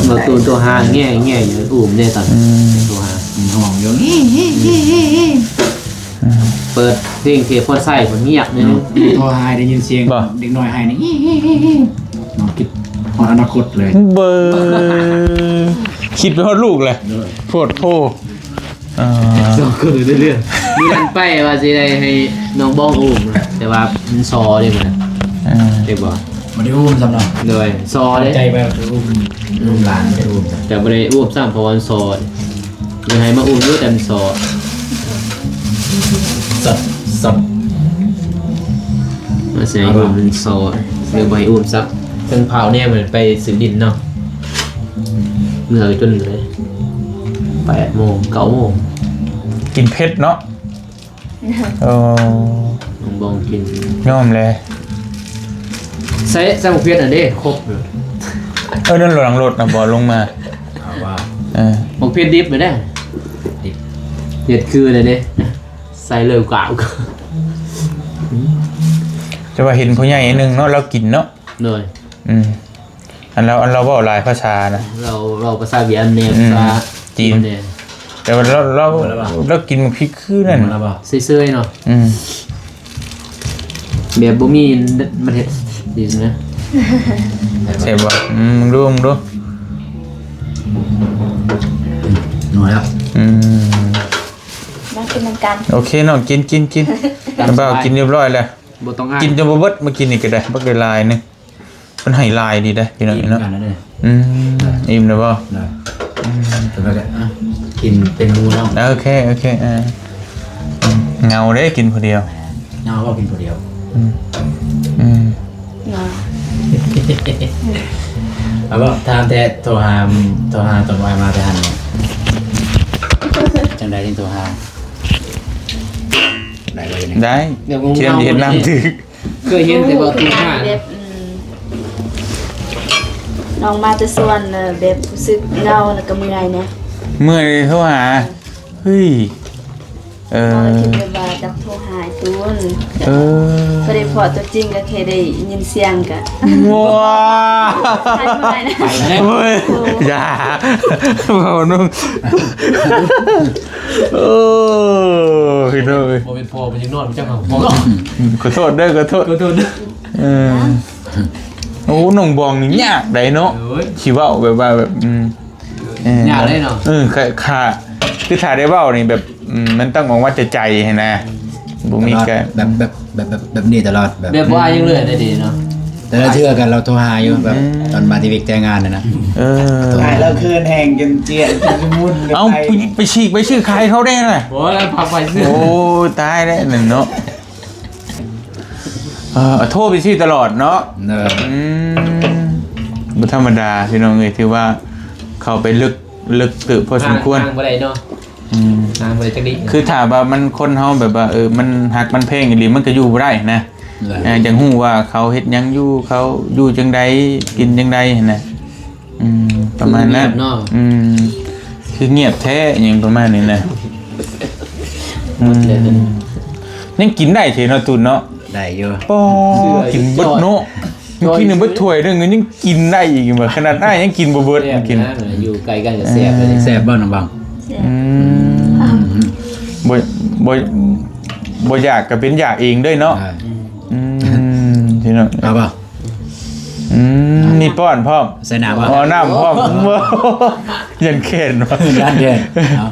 ບໍ່ຕູນໂທຫາແງ່ໆ ຢູ່ອູ້ມເດ້ຕອນ ອືມ ໂທຫາ ຮ້ອງຢູ່ ອືມ ເປີດເພງເທບພອນໄຊ ເພິ່ນງຽບເລີຍ ໂທຫາໄດ້ຍິນສຽງ ບໍ່ ເດັກນ້ອຍໄຫ້ນີ້ ນ້ອງຄິດຮອດອະນາຄົດເລີຍ ເບີ ຄິດໄປຮອດລູກແຫຼະ ໂພດໂພ ອ່າ ສອງຄົນເລື້ອຍໆ ມື້ນັ້ນໄປວ່າຊິໄດ້ໃຫ້ນ້ອງບອງອູ້ມ ແຕ່ວ່າມັນຊໍເດ້ມື້ນັ້ນ ອ່າ ເດ້ບໍ່ ບໍ່ໄດ້ອູ້ມຊ້ຳເນາະ ໂດຍ ຊໍເດ້ ໃຈໄປວ່າຈະອູ້ມ ອຸ້ມຫຼານ ບໍ່ໄດ້ອູ້ມຊ້ຳ ແຕ່ບໍ່ໄດ້ອູ້ມຊ້ຳ ເພາະວ່າມັນຊໍ ຢາກໃຫ້ມາອູ້ມຢູ່ ແຕ່ມັນຊໍ ສອດ ສອດ ວ່າຊິໃຫ້ອູ້ມມັນຊໍ ເລີຍບໍ່ໃຫ້ອູ້ມຊ້ຳ ເທິງພາວແນວໄປຊື້ດິນເນາະ ເມື່ອຈົນເລີຍ ແປດໂມງ ເກົ້າໂມງ ກິນເຜັດເນາະ ໂອ້ ນ້ອງບອງກິນ ຍອມແຫຼະ ໃສ່ ໃສ່ໝາກເຜັດຫັ້ນເດ້ ຄົບ ເອີ ນັ້ນຫຼັງລົດນະ ບໍ່ລົງມາ ເອົາວ່າ ເອີ ໝາກເຜັດດິບແມ່ນແດ່ ດິບ ເຮັດຄືນັ້ນເດ້ ໃສ່ເລີຍກາວ ແຕ່ວ່າເຫັນຜູ້ໃຫຍ່ໜຶ່ງເນາະ ລາວກິນເນາະ ໂດຍ ອືມ ອັນລາວ ອັນລາວເວົ້າຫຼາຍພາສານະ ລາວເວົ້າພາສາຫວຽດນາມແດ່ ອືມ ພາສາຈີນແດ່ ແຕ່ວ່າລາວ ລາວ ລາວກິນໝາກພິກຄືນັ້ນ ເຊີຍໆເນາະ ອືມ ແບບບໍ່ມີມັນເຮັດດີນະ ແຊບບໍ່? ອືມ ລອງດູ ລອງດູ ໜ້ອຍແລ້ວ ອືມ ມາກິນນຳກັນ ໂອເຄນ້ອງ ກິນ ກິນ ກິນ ຕາມສະບາຍ ບ່າວກິນຮຽບຮ້ອຍແລ້ວ ບໍ່ຕ້ອງອ້າຍ ກິນຈົນບໍ່ເບິດ ມື້ກີ້ນີ້ກໍໄດ້ ບັກຫຼາຍໆໜຶ່ງ ເພິ່ນໃຫ້ຫຼາຍດີເດ້ພີ່ນ້ອງເນາະ ອີ່ມແລ້ວເນາະ ອືມ ອີ່ມແລ້ວບໍ່? ໄດ້ ອືມ ແຕ່ວ່າກໍ ອ່ະ ກິນເປັນໝູ່ເນາະ ໂອເຄ ໂອເຄ ອ່າ ເຫງົາເດ້ກິນຜູ້ດຽວ ເຫງົາບໍ່ກິນຜູ້ດຽວ ອືມ ອືມ ເຫງົາ ເອົາບໍ່ ຖາມແທ້ ໂທຫາ ໂທຫາຕອນວ່າມາແຕ່ຫັ້ນເນາະ ຈັ່ງໃດຈຶ່ງໂທຫາ ໄດ້ບໍ່? ໄດ້ ດຽວເຂົາເຮັດນຳຖືກ ເຄີຍເຫັນແຕ່ວ່າໂທຫາ ແບບ ອືມ ນ້ອງມາແຕ່ສວນ ແບບຮູ້ສຶກເຫງົາ ແລ້ວກໍເມື່ອຍແດ່ ເມື່ອຍໂທຫາ ເຮີ້ຍ ເອີ ນ້ອງຄິດແບບວ່າຈັກໂທຫາອ້າຍຕຸ ເອີ ບໍ່ໄດ້ພໍ້ຕົວຈິງ ກໍແຄ່ໄດ້ຍິນສຽງກໍ ວ້າ ໄປແລ້ວ ໂອ້ຍ ຢ່າ ເວົ້ານ້ອງ ໂອ້ ພີ່ນ້ອງເອີຍ ບໍ່ແມ່ນພໍ່ມັນຍັງນອນ ຈັກເຮົາ ຂໍໂທດເດີ ຂໍໂທດ ຂໍໂທດເດີ ເອີ ໂອ້ ນ້ອງບອງນີ້ຍາກໃດເນາະ ໂອ້ຍ ຊິເວົ້າແບບວ່າແບບ ອືມ ເອີ ຍາກເລີຍເນາະ ເອີ ຄ່າ ຄືຖ້າໄດ້ເວົ້ານີ້ແບບ ອືມ ມັນຕ້ອງອອກມາແຕ່ໃຈຫັ້ນນະ ບໍ່ມີການ ແບບ ແບບ ແບບ ແບບ ແບບນີ້ຕະຫຼອດ ແບບ ແບບບໍ່ອາຍຫຍັງເລີຍໄດ້ດີເນາະ ແຕ່ລະເທື່ອກັນລາວໂທຫາຢູ່ ອືມ ແບບຕອນມາທີ່ວິກແຕ່ງງານຫັ້ນນະ ເອີ ໂທຫາ ອ້າຍລາວເຂີນແຮງຈົນຈຽນຊຸນລະມຸນ ເອົ້າ ໄປ ໄປ ໄປສີກໄປຊື້ຂາຍເຂົາແດ່ນະ ບໍ່ລະ ພາໄປຊື້ ໂອ້ ຕາຍແລ້ວນັ້ນເນາະ ເອີ ໂທໄປຊື້ຕະຫຼອດເນາະ ເອີ ອືມ ບໍ່ທຳມະດາພີ່ນ້ອງເອີຍ ຖືວ່າເຂົ້າໄປເລິກ ເລິກເຕີບພໍສົມຄວນ ຫາງບໍ່ໄດ້ເນາະ ອືມ ຫາງບໍ່ໄດ້ຈັກນິດ ຄືຖ້າວ່າມັນ ຄົນເຮົາແບບວ່າ ເອີ ມັນຮັກມັນແພງອີ່ຫຼີ ມັນກໍຢູ່ບໍ່ໄດ້ນະ ເອີ ຢາກຮູ້ວ່າເຂົາເຮັດຫຍັງຢູ່ ເຂົາຢູ່ຈັ່ງໃດ ກິນຈັ່ງໃດຫັ້ນນະ ອືມ ປະມານນັ້ນ ຄືງຽບເນາະ ອືມ ຄືງຽບແທ້ ຫຍັງປະມານນີ້ນະ ອືມ ຍັງກິນໄດ້ເທເນາະ ຕູນເນາະ ໄດ້ຢູ່ ປໍ ກິນເບິດເນາະ ກິນໜຶ່ງເບິດຖ້ວຍໜຶ່ງ ຍັງກິນໄດ້ອີກ ຂະໜາດອ້າຍຍັງກິນບໍ່ເບິດ ແຊບ ກິນ ນະ ຢູ່ໃກ້ກັນກໍແຊບເລີຍ ອືມ ແຊບບໍ່ນ້ອງບາງ? ແຊບ ອືມ ບໍ່ ບໍ່ ບໍ່ຢາກກໍເປັນຢາກເອງເດ້ເນາະ ອ່າ ອືມ ພີ່ນ້ອງ ເອົາບໍ່? ອືມ ມີປ້ອນພ້ອມ ໃສ່ນ້ຳບໍ່? ເອົານ້ຳພ້ອມ ຢ້ານແຄ້ນວ່າ ຢ້ານແຄ້ນ ເອົາ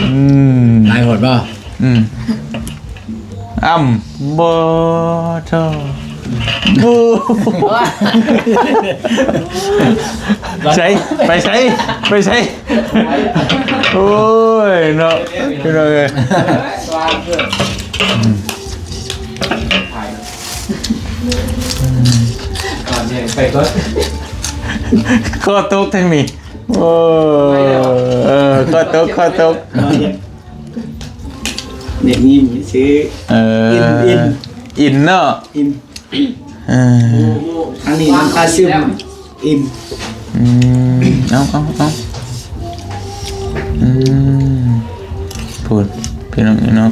ອືມ ຫຼາຍໂພດບໍ່? ອືມ ອ້ຳ ບໍ່ ໂທ້ ໃສ ໄປໃສ ໄປໃສ ໂອ້ຍເນາະ ພີ່ນ້ອງເອີຍ ໄປກ່ອນ ຂໍຕົກທາງນີ້ ໂອ້ ເອີ ຂໍຕົກ ຂໍຕົກ ເອີ ເດັກນີ້ຊື່ ເອີ ອິນ ອິນ ອິນເນາະ ອິນ ເອີ ອັນນີ້ນ້ຳຕາຊຶມ ອິນ ອືມ ເອົາ ເອົາ ເອົາ ອືມ ພຸ້ນ ພີ່ນ້ອງເນາະ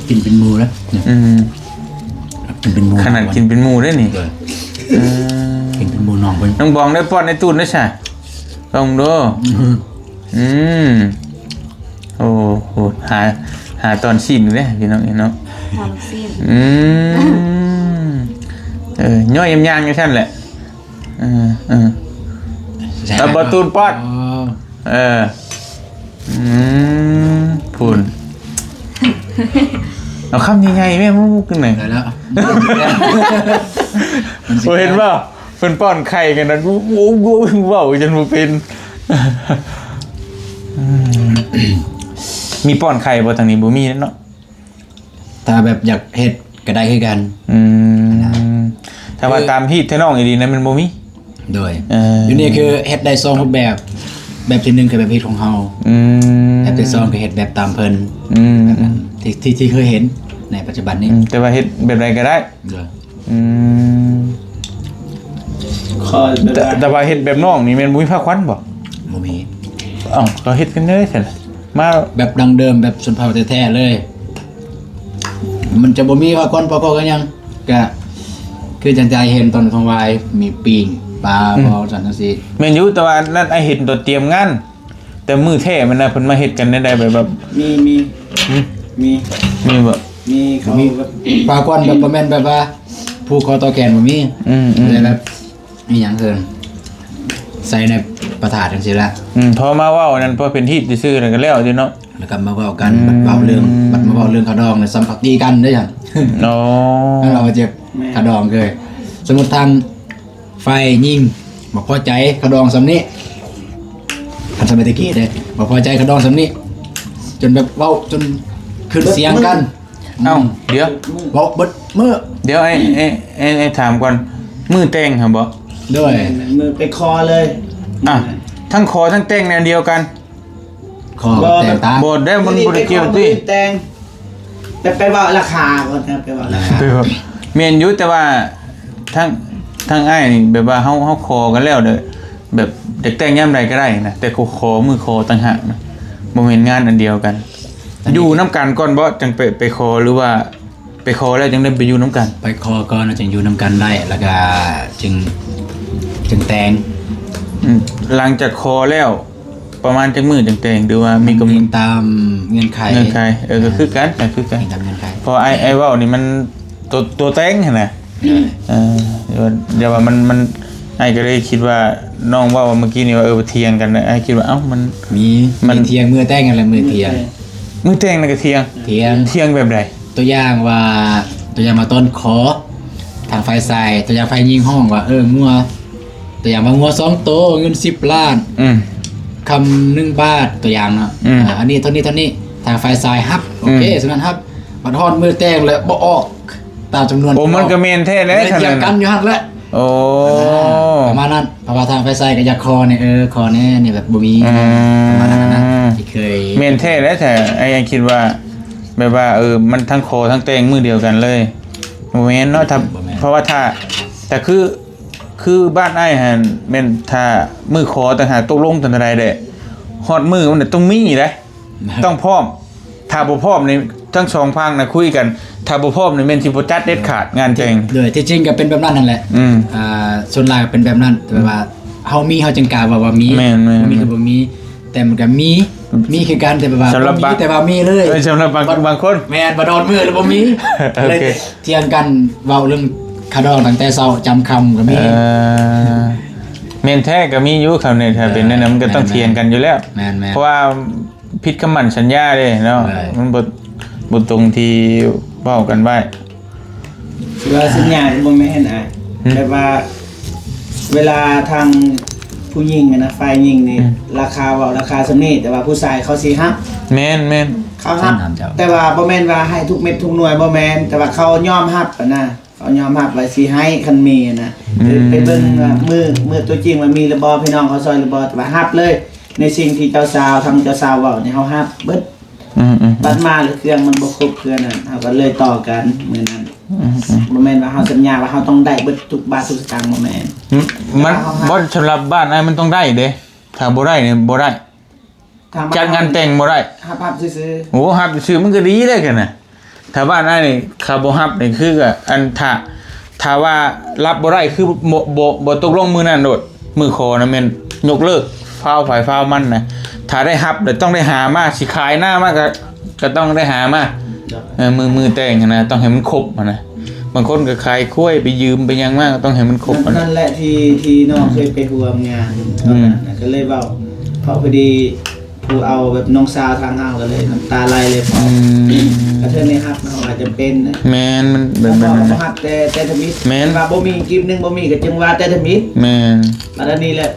ກິນເປັນໝູ່ນະ ອືມ ກິນເປັນໝູ່ ຂະໜາດກິນເປັນໝູ່ເດ້ນີ້ ເອີ ເອີ ກິນເປັນໝູ່ນ້ອງເພິ່ນ ນ້ອງບອງໄດ້ປ້ອນໃຫ້ຕູນໄດ້ຊະ ລອງດູ ອືມ ອືມ ໂອ້ໂຫ ຫາ ຫາຕອນຊີ້ນເດ້ພີ່ນ້ອງເນາະ ຕອນຊີ້ນ ອືມ ເອີ ຍ່ອຍຍາມຍ່າງຈັ່ງຊັ້ນແຫຼະ ເອີ ເອີ ຕາບໍ່ຕູນປອດ ອໍ ເອີ ອືມ ພຸ້ນ ເອົາຄຳໃຫຍ່ໆແມ່ ໝູກໆ ຈັ່ງໃດ ໄດ້ແລ້ວ ບໍ່ເຫັນບໍ່? ເພິ່ນປ້ອນໄຂ່ກັນນະ ໂອ້ໂຫ ເວົ້າຈົນບໍ່ເປັນ ອືມ ມີປ້ອນໄຂ່ບໍ່? ທາງນີ້ບໍ່ມີເນາະ ຖ້າແບບຢາກເຮັດກໍໄດ້ຄືກັນ ອືມ ແຕ່ວ່າ ຄື ຕາມຮີດແທ້ນ້ອງອີ່ຫຼີນະ ມັນບໍ່ມີ ໂດຍ ເອີ ຢູ່ນີ້ຄືເຮັດໄດ້ສອງຮູບແບບ ແບບທີໜຶ່ງຄືແບບຮີດຂອງເຮົາ ອືມ ແບບທີສອງກໍເຮັດແບບຕາມເພິ່ນ ອືມ ທີ່ ທີ່ ທີ່ເຄີຍເຫັນໃນປັດຈຸບັນນີ້ ອືມ ແຕ່ວ່າເຮັດແບບໃດກໍໄດ້ ໂດຍ ອືມ ແຕ່ ແຕ່ວ່າເຮັດແບບນ້ອງນີ້ແມ່ນບໍ່ມີຜ້າຂວັນບໍ່? ບໍ່ມີ ເອົ້າ ກໍເຮັດກັນເລີຍຊັ້ນ ມາແບບດັ້ງເດີມ ແບບຊົນເຜົ່າແທ້ໆເລີຍ ມັນຈະບໍ່ມີຜ້າຂວັນ ຜ້າຄອ ອີ່ຫຍັງ ກະຄືຈັ່ງທີ່ເຫັນຕອນຂອງວາຍ ມີປີ້ງປາ ອືມ ບໍ່ຊັ້ນຈັ່ງຊີ້ ແມ່ນຢູ່ ແຕ່ວ່າອັນນັ້ນອ້າຍເຫັນຕອນຕຽມງານ ແຕ່ມື້ແທ້ມັນນະ ເພິ່ນມາເຮັດກັນແນວໃດ ແບບ ແບບ ມີ ມີ ຫຶ? ມີ ມີບໍ່? ມີ ເຂົາມີ ແບບ ປາກວັນແບບ ບໍ່ແມ່ນແບບວ່າຜູກຄໍຕໍ່ແຂນ ບໍ່ມີ ອືມໆ ແຕ່ແບບ ອີ່ຫຍັງເອີ້ນ ໃສ່ໃນພະທາດຈັ່ງຊີ້ລະ ອືມ ພໍມາເວົ້ານັ້ນ ພໍເປັນຮີດຊື່ໆນັ້ນກໍແລ້ວຢູ່ເນາະ ແລ້ວກໍມາເວົ້າກັນ ອືມ ບັດເວົ້າເລື່ອງ ບັດມາເວົ້າເລື່ອງຂະດອງ ແລ້ວສຳພັກດີກັນເດ້ຫຍັງ ອໍ ແລ້ວເຮົາເຈັບຂະດອງເລີຍ ສົມມຸດທາງ ຝ່າຍຍິງບໍ່ພໍໃຈຂະດອງສ່ຳນີ້ ຄັນສະໄໝແຕ່ກີ້ເດ້ ບໍ່ພໍໃຈຂະດອງສ່ຳນີ້ ຈົນແບບເວົ້າຈົນຂຶ້ນສຽງກັນ ເອົ້າ ອືມ ດຽວ ເວົ້າເບິດມື້ ດຽວ ໄອ້ ໄອ້ ໄອ້ ໄອ້ຖາມກ່ອນ ມື້ແຕ່ງຫັ້ນບໍ່? ໂດຍ ແມ່ນ ມື້ໄປຂໍເລີຍ ອ່ະ ທັງຂໍທັງແຕ່ງແນວດຽວກັນ? ຂໍແຕ່ງຕາມ ບໍ່ໄດ້ ມັນບໍ່ໄດ້ກ່ຽວຕິ ແຕ່ງ ແຕ່ໄປເວົ້າລາຄາກ່ອນ ໄປເວົ້າລາຄາ ໄປເວົ້າ ແມ່ນຢູ່ ແຕ່ວ່າທາງ ທາງອ້າຍນີ້ແບບວ່າເຮົາ ເຮົາຂໍກັນແລ້ວເດີ ແບບຢາກແຕ່ງຍາມໃດກໍໄດ້ນະ ແຕ່ຂໍ ຂໍມື້ຂໍຕ່າງຫາກນະ ບໍ່ແມ່ນງານອັນດຽວກັນ ຢູ່ນຳກັນກ່ອນບໍ່ ຈັ່ງໄປ ໄປຂໍ ຫຼືວ່າ ໄປຂໍແລ້ວຈັ່ງໄດ້ໄປຢູ່ນຳກັນ? ໄປຂໍກ່ອນ ແລ້ວຈຶ່ງຢູ່ນຳກັນໄດ້ ແລ້ວກະຈຶ່ງ ຈຶ່ງແຕ່ງ. ອືມ ຫຼັງຈາກຂໍແລ້ວ ປະມານຈັກມື້ຈັ່ງແຕ່ງ ຫຼືວ່າມີກຳນົດ? ຕາມເງື່ອນໄຂ ເງື່ອນໄຂ ເອີ ເອີ ກໍຄືກັນ ກໍຄືກັນ ຕາມເງື່ອນໄຂ. ເພາະວ່າອ້າຍ ອ້າຍເວົ້ານີ້ມັນໂຕ ໂຕແຕ່ງຫັ້ນນະ. ເອີ ເອີ ຢ່າວ່າມັນ ມັນ ອ້າຍກໍເລີຍຄິດວ່າ ນ້ອງເວົ້າເມື່ອກີ້ນີ້ວ່າ ເອີ ຖຽງກັນນະ. ອ້າຍຄິດວ່າ ເອົ້າ ມັນ ມີ ມັນ ມີຖຽງ ມື້ແຕ່ງຫັ້ນແຫຼະ ມື້ຖຽງ ມື້ແຕ່ງນັ້ນກໍຖຽງ? ຖຽງ. ຖຽງແບບໃດ? ຕົວຢ່າງວ່າ ຕົວຢ່າງວ່າຕອນຂໍ ທາງຝ່າຍຊາຍ ຕົວຢ່າງຝ່າຍຍິງຮ້ອງວ່າ ເອີ ງົວ ຕົວຢ່າງວ່າງົວສອງໂຕ ເງິນສິບລ້ານ ອືມ ຄຳໜຶ່ງບາດ ຕົວຢ່າງເນາະ. ອືມ ເອີ ອັນນີ້ເທົ່ານີ້ ເທົ່ານີ້ ທາງຝ່າຍຊາຍຮັບ ໂອເຄ ອືມ ສ່ຳນັ້ນຮັບ. ບັດຮອດມື້ແຕ່ງແລ້ວບໍ່ອອກຕາມຈຳນວນ. ໂອ້ ມັນກໍແມ່ນແທ້ແຫຼະ ເຖິງກັນຢູ່ຫັ້ນແຫຼະ. ໂອ້ ປະມານນັ້ນ. ເພາະວ່າທາງຝ່າຍຊາຍກໍຢາກຂໍແດ່ ເອີ ຂໍແດ່ ນີ້ແບບບໍ່ມີ ອືມ ປະມານນັ້ນນະ ທີ່ເຄີຍ. ແມ່ນແທ້ແຫຼະ ຖ້າອ້າຍຄິດວ່າ ແບບວ່າ ເອີ ມັນທັງຂໍທັງແຕ່ງມື້ດຽວກັນເລີຍ ບໍ່ແມ່ນເນາະ. ຖ້າ ບໍ່ແມ່ນ ເພາະວ່າຖ້າ ແຕ່ຄື ຄືບ້ານອ້າຍຫັ້ນ ແມ່ນຖ້າມື້ຂໍຕ່າງຫາກ ຕົກລົງຕອນໃດແຫຼະ ຮອດມື້ມັນຕ້ອງມີເດ້ ຕ້ອງພ້ອມ. ຖ້າບໍ່ພ້ອມນີ້ ທັງສອງຝັ່ງນະຄຸຍກັນ ຖ້າບໍ່ພ້ອມນີ້ແມ່ນຊິບໍ່ຈັດເດັດຂາດງານແຕ່ງ. ໂດຍທີ່ຈິງກໍເປັນແບບນັ້ນຫັ້ນແຫຼະ. ອືມ ອ່າ ສ່ວນຫຼາຍກໍເປັນແບບນັ້ນ ແຕ່ວ່າເຮົາມີເຮົາຈຶ່ງກ້າເວົ້າວ່າມີ. ແມ່ນໆ ບໍ່ມີກໍບໍ່ມີ ແຕ່ມັນກໍມີ ມີຄືກັນ ແຕ່ແບບວ່າ ສຳລັບ ບໍ່ມີ ບາງ ແຕ່ວ່າມີເລີຍ. ເອີ ສຳລັບບາງ ບາງຄົນ ແມ່ນ ບັດຮອດມື້ແລ້ວບໍ່ມີ. ໂອເຄ ເລີຍຖຽງກັນເວົ້າເລື່ອງຄ່າດອງຕັ້ງແຕ່ເຊົ້າຈຳຄ່ຳກໍມີ. ເອີ ແມ່ນແທ້ກໍມີຢູ່ ຄຳນີ້ ຖ້າເປັນແນວນັ້ນມັນກໍຕ້ອງຖຽງກັນຢູ່ແລ້ວ. ແມ່ນໆ ເພາະວ່າ ຜິດຄຳໝັ້ນສັນຍາເດ້ເນາະ. ໃຊ່ ມັນບໍ່ ບໍ່ຕົງທີ່ເວົ້າກັນໄວ້. ຄືວ່າສັນຍານີ້ບໍ່ແມ່ນ ອືມ ແບບວ່າເວລາທາງຜູ້ຍິງຫັ້ນນະ ຝ່າຍຍິງນີ້ ອືມ ລາຄາເວົ້າລາຄາສ່ຳນີ້ ແຕ່ວ່າຜູ້ຊາຍເຂົາຊິຮັບ. ແມ່ນໆ ເຂົາຮັບ ແຕ່ວ່າບໍ່ແມ່ນວ່າໃຫ້ທຸກເມັດທຸກໜ່ວຍ ບໍ່ແມ່ນ ແຕ່ວ່າເຂົາຍອມຮັບຫັ້ນນະ. ເຂົາຍອມຮັບວ່າຊິໃຫ້ ຄັນມີນະ. ອືມ ໄປເບິ່ງວ່າມື້ ມື້ຕົວຈິງວ່າມີຫຼືບໍ່ ພີ່ນ້ອງເຂົາຊ່ອຍຫຼືບໍ່ ແຕ່ວ່າຮັບເລີຍໃນສິ່ງທີ່ເຈົ້າສາວ ທາງເຈົ້າສາວເວົ້ານີ້ ເຮົາຮັບເບິດ. ອືມໆໆ ບັດມາແລ້ວເຄື່ອງມັນບໍ່ຄົບເຄືອນັ້ນ ເຮົາກໍເລີຍຕໍ່ກັນມື້ນັ້ນ. ອືມໆ ບໍ່ແມ່ນວ່າເຮົາສັນຍາວ່າເຮົາຕ້ອງໄດ້ເບິດທຸກບາດທຸກສະຕາງ ບໍ່ແມ່ນ. ອືມ ມັນ ເຮົາຮັບ ບໍ່ ສຳລັບບ້ານອ້າຍມັນຕ້ອງໄດ້ເດ້ ຖ້າບໍ່ໄດ້ນີ້ບໍ່ໄດ້. ທາງບ້ານ ຈັດງານແຕ່ງບໍ່ໄດ້ ຮັບ ຮັບຊື່ໆ. ໂອ້ ຮັບຊື່ໆ ມັນກໍດີແລ້ວກັນນະ. ຖ້າບ້ານອ້າຍນີ້ ເຂົາບໍ່ຮັບນີ້ ຄືກັບ ອັນ ຖ້າ ຖ້າວ່າຮັບບໍ່ໄດ້ ຄືບໍ່ ບໍ່ ບໍ່ຕົກລົງມື້ນັ້ນໂລດ. ມື້ຂໍນະແມ່ນຍົກເລີກ ຟາວໃຜຟາວມັນນະ. ຖ້າໄດ້ຮັບແລ້ວຕ້ອງໄດ້ຫາມາ ຊິຂາຍນາມາກໍ ກໍຕ້ອງໄດ້ຫາມາ. ເອີ ມື້ ມື້ແຕ່ງຫັ້ນນະ ຕ້ອງໃຫ້ມັນຄົບຫັ້ນນະ. ບາງຄົນກໍຂາຍຄວາຍ ໄປຢືມໄປຫຍັງມາ ກໍຕ້ອງໃຫ້ມັນຄົບຫັ້ນ. ນັ້ນແຫຼະທີ່ ທີ່ນ້ອງເຄີຍໄປຮ່ວມງານ ອືມ ຕອນນັ້ນນະ ກໍເລີຍເວົ້າ ເພາະພໍດີຜູ້ເອົາແບບນ້ອງສາວທາງເຮົາ ກໍເລີຍນ້ຳຕາໄຫຼເລີຍ. ອືມ ກະເທື່ອໄດ້ຮັບເຮົາອາດຈະເປັນນະ. ແມ່ນ ມັນແບບນັ້ນນະ ບໍ່ຮັບແຕ່ ແຕ່ທຳອິດ. ແມ່ນ ວ່າບໍ່ມີກີບໜຶ່ງ ບໍ່ມີກໍຈຶ່ງວ່າແຕ່ທຳອິດ. ແມ່ນ ບັດອັນນີ້ແຫຼະ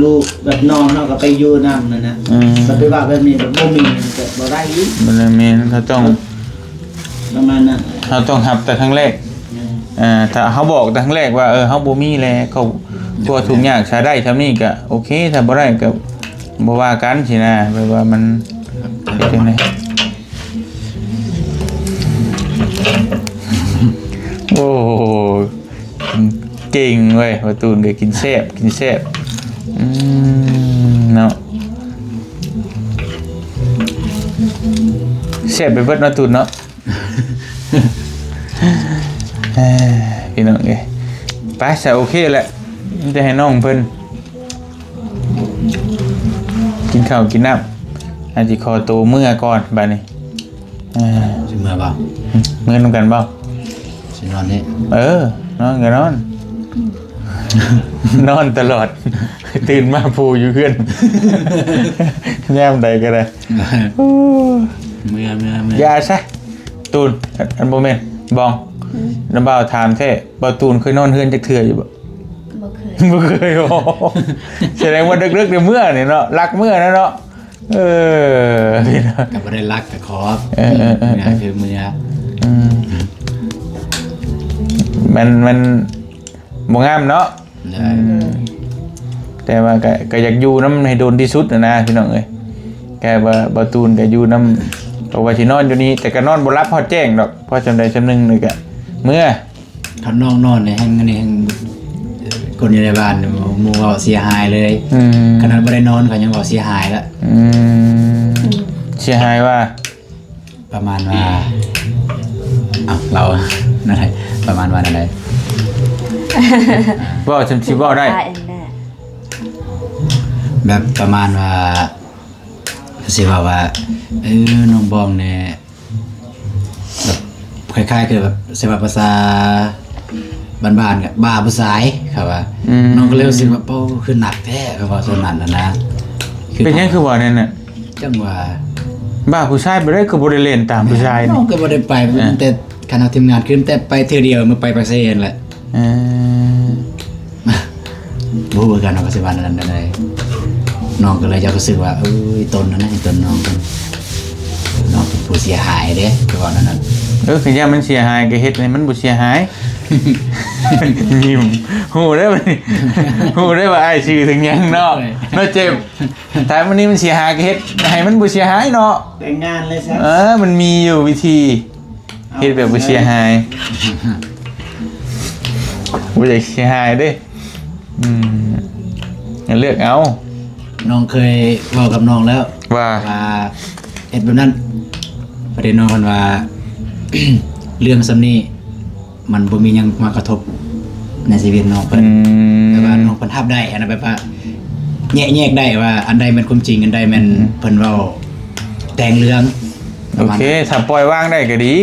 ລູກແບບນ້ອງເຮົາກໍໄປຢູ່ນຳນັ້ນນະ. ອືມ ບັດໄປວ່າແບບນີ້ແບບບໍ່ມີ ມັນກໍບໍ່ໄດ້ອີກ. ແມ່ນ ເຮົາຕ້ອງ ປະມານນັ້ນ ເຮົາຕ້ອງຮັບແຕ່ຄັ້ງແລກ. ແມ່ນ ເອີ ຖ້າເຮົາບອກແຕ່ຄັ້ງແລກວ່າ ເອີ ເຮົາບໍ່ມີແລ້ວ ຄອບຄົວທຸກຍາກ ຖ້າໄດ້ສ່ຳນີ້ກໍໂອເຄ ຖ້າບໍ່ໄດ້ກໍບໍ່ວ່າກັນຊີ້ນະ. ແບບວ່າມັນເປັນຈັ່ງໃດ? ໂອ້ ເກັ່ງເວີຍ ບ່າວຕູນກໍກິນແຊບ ກິນແຊບ. ອືມ ເນາະ ແຊບໄປເບິດເນາະ ຕູນເນາະ. ເອີ ພີ່ນ້ອງເອີຍ ໄປຊະ ໂອເຄແຫຼະ ມີແຕ່ໃຫ້ນ້ອງເພິ່ນກິນເຂົ້າກິນນ້ຳ ອາດຊິຂໍໂຕເມືອກ່ອນບາດນີ້. ເອີ ຊິເມືອບໍ່? ເມືອນຳກັນບໍ່? ຊິນອນນີ້? ເອີ ນອນກໍນອນ ນອນຕະຫຼອດ ຕື່ນມາໂພຢູ່ເຮືອນ ຍາມໃດກໍໄດ້. ເມືອ ເມືອ ເມືອ ຢ່າຊະ ຕູນ ອັນ ອັນ ບໍ່ແມ່ນ ບອງ. ອືມ ນ້າບ່າວຖາມແທ້ ບ່າວຕູນເຄີຍນອນເຮືອນຈັກເທື່ອຢູ່ບໍ່? ບໍ່ເຄີຍ ບໍ່ເຄີຍ. ໂອ້ ສະແດງວ່າເລິກໆ ເມືອນີ້ເນາະ ລັກເມືອນະເນາະ. ເອີ ກໍບໍ່ໄດ້ລັກ ກໍຂໍ. ເອີ ເອີ ເອີ ເມືອ ເອີ ຄືເມືອ. ອືມ ມັນ ມັນບໍ່ງາມເນາະ. ໂດຍ ອືມ ແຕ່ວ່າກໍ ກໍຢາກຢູ່ນຳໃຫ້ດົນທີ່ສຸດນະ ພີ່ນ້ອງເອີຍ. ແຕ່ວ່າບ່າວຕູນກໍຢູ່ນຳ ເພາະວ່າຊິນອນຢູ່ນີ້ ແຕ່ກໍນອນບໍ່ຫຼັບຮອດແຈ້ງດອກ ພໍສ່ຳໃດສ່ຳໜຶ່ງນີ້ກໍເມືອ. ຄັນນ້ອງນອນນີ້ແຮ່ງ ອັນນີ້ແຮ່ງ ຄົນຢູ່ໃນບ້ານ ໝູ່ເວົ້າເສຍຫາຍເລີຍ. ອືມ ຂະໜາດບໍ່ໄດ້ນອນ ເຂົາຍັງເວົ້າເສຍຫາຍລະ. ອືມ ເສຍຫາຍວ່າ ປະມານວ່າ ເວົ້ານັ້ນແຫຼະ ປະມານວ່ານັ້ນແຫຼະ ເວົ້າຈຳຊິເວົ້າໄດ້ ແບບປະມານວ່າ ຊິເວົ້າວ່າ ເອີ ນ້ອງບອງນີ້ ແບບຄ້າຍໆຄືແບບ ຊິວ່າພາສາບ້ານໆ ກໍບ້າຜູ້ຊາຍ ເຂົາວ່າ ອືມ ນ້ອງກໍເລີຍຮູ້ສຶກວ່າ ໂອ້ ຄືໜັກແທ້ ເຂົາເວົ້າສ່ຳນັ້ນນະ ເປັນຫຍັງຄືວ່າແນວນັ້ນ? ຈັ່ງວ່າ ບ້າຜູ້ຊາຍ ບໍ່ໄດ້ ຄືບໍ່ໄດ້ເລ່ນຕາມຜູ້ຊາຍ ນ້ອງກໍບໍ່ໄດ້ໄປ ເອີ ຕັ້ງແຕ່ຄະນະທີມງານ ຄືແຕ່ໄປເທື່ອດຽວ ມື້ໄປປາກເຊຫັ້ນແຫຼະ ເອີ ບໍ່ຮູ້ຄືກັນວ່າຊິວ່ານັ້ນໃດ ນ້ອງກໍເລີຍຢາກຮູ້ສຶກວ່າ ເອີຍ ຕົນນັ້ນນະ ຕົນນ້ອງ ນ້ອງເປັນຜູ້ເສຍຫາຍເດ້ ຄືວ່ານັ້ນ ເອີ ຄັນຢ້ານມັນເສຍຫາຍ ກໍເຮັດໃຫ້ມັນບໍ່ເສຍຫາຍ ຍິ້ມ ຮູ້ເດ້ ຮູ້ເດ້ວ່າອ້າຍຊື່ເຖິງຫຍັງເນາະ ເນາະເຈັບ ຖ້າມື້ນີ້ມັນເສຍຫາຍ ກໍເຮັດໃຫ້ມັນບໍ່ເສຍຫາຍເນາະ ແຕ່ງງານເລີຍຊະ ເອີ ມັນມີຢູ່ວິທີ ເຮັດແບບບໍ່ເສຍຫາຍ ບໍ່ຢາກເສຍຫາຍເດ້ ອືມ ເລືອກເອົາ ນ້ອງເຄີຍເວົ້າກັບນ້ອງແລ້ວ ວ່າ ວ່າເຮັດແບບນັ້ນ ປະເດັນນ້ອງເພິ່ນວ່າ ເລື່ອງສ່ຳນີ້ ມັນບໍ່ມີຫຍັງມາກະທົບໃນຊີວິດນ້ອງເພິ່ນ ອືມ ແບບວ່ານ້ອງເພິ່ນຮັບໄດ້ ອັນນັ້ນແບບວ່າແຍກ ແຍກໄດ້ວ່າອັນໃດແມ່ນຄວາມຈິງ ອັນໃດແມ່ນ ອືມ ເພິ່ນເວົ້າແຕ່ງເລື່ອງ ໂອເຄ ປະມານນັ້ນ ຖ້າປ່ອຍວາງໄດ້ກໍດີ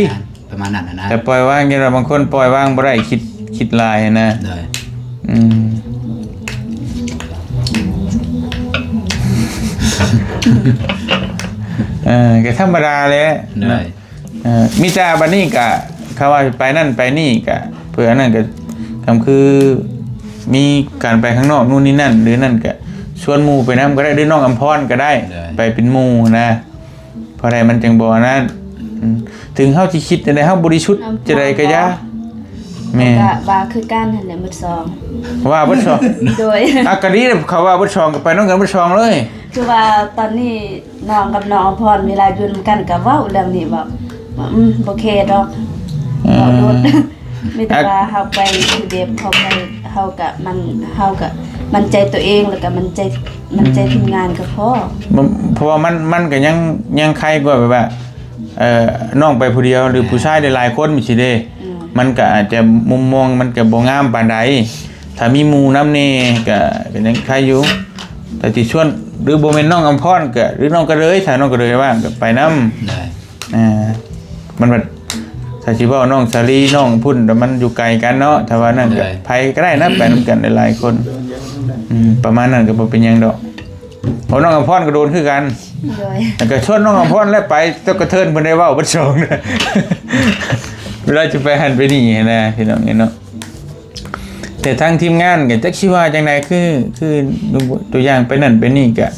ປະມານນັ້ນນະ ແຕ່ປ່ອຍວາງ ຢ່າງວ່າບາງຄົນປ່ອຍວາງບໍ່ໄດ້ ຄິດ ຄິດຫຼາຍນະ ໂດຍ ອືມ ເອີ ກໍທຳມະດາແຫຼະ ໂດຍ ເອີ ມີແຕ່ບັດນີ້ກະ ຄຳວ່າໄປນັ້ນໄປນີ້ກະ ເພື່ອອັນນັ້ນກະ ຄຳຄືມີການໄປຂ້າງນອກນູ້ນນີ້ນັ້ນ ຫຼືນັ້ນກະຊວນໝູ່ໄປນຳກໍໄດ້ ຫຼືນ້ອງອຳພອນກໍໄດ້ ໄດ້ ໄປເປັນໝູ່ນະ ເພາະໃດມັນຈັ່ງບໍ່ອັນນັ້ນ ອືມ ເຖິງເຮົາຊິຄິດຈັ່ງໃດ ເຮົາບໍລິສຸດຈັ່ງໃດກໍຢ່າ ແມ່ນ ກໍວ່າຄືກັນຫັ້ນແຫຼະໝົດສອງ ວ່າເບິດສອງ ໂດຍ ອາ ກໍດີ ເຂົາວ່າເບິດສອງ ກໍໄປນຳກັນເບິດສອງເລີຍ ຄືວ່າຕອນນີ້ ນ້ອງກັບນ້ອງອຳພອນເວລາຢູ່ນຳກັນກໍເວົ້າເລື່ອງນີ້ ເວົ້າວ່າ ອືມ ບໍ່ແຄດອກ ເອີ ເວົ້າໂລດ ມີແຕ່ວ່າເຮົາໄປຄືແບບເຮົາໄປ ເຮົາກະ ມັນ ເຮົາກະໝັ້ນໃຈຕົວເອງ ແລ້ວກະໝັ້ນໃຈ ໝັ້ນໃຈ ອືມ ທີມງານກໍພໍ ເພາະວ່າມັນ ມັນກະຍັງ ຍັງໄຄກວ່າແບບວ່າ ເອີ ນ້ອງໄປຜູ້ດຽວ ຫຼື ແມ່ນ ຜູ້ຊາຍຫຼາຍໆຄົນຊີ້ເດ້ ອືມ ມັນກະອາດຈະມຸມມອງມັນກະບໍ່ງາມປານໃດ ຖ້າມີໝູ່ນຳແດ່ກະ ກະຍັງໄຄຢູ່ ແຕ່ຊິຊວນ ຫຼືບໍ່ແມ່ນນ້ອງອຳພອນກະ ຫຼືນ້ອງກະເລີຍ ຖ້ານ້ອງກະເລີຍວ່າງກະໄປນຳ ໄດ້ ອ່າ ມັນແບບ ຖ້າຊິເວົ້ານ້ອງສາລີ ນ້ອງພຸ້ນ ແຕ່ມັນຢູ່ໄກກັນເນາະ ຖ້າວ່ານັ້ນກະ ໄດ້ ໃຜກໍໄດ້ນະ ໄປນຳກັນຫຼາຍໆຄົນ ອືມ ປະມານນັ້ນກໍບໍ່ເປັນຫຍັງດອກ ເພາະນ້ອງອຳພອນກໍໂດນຄືກັນ ໂດຍ ແລ້ວກໍຊວນນ້ອງອຳພອນແລ້ວໄປ ເຈົ້າກະເທີນເພິ່ນໄດ້ເວົ້າເບິດສອງ ເວລາຈະໄປຫັ້ນໄປນີ້ຫັ້ນນະ ພີ່ນ້ອງເອີຍເນາະ ແຕ່ທາງທີມງານກໍຈັກຊິວ່າຈັ່ງໃດ ຄື ຄືຕົວຢ່າງໄປນັ້ນໄປນີ້ກໍ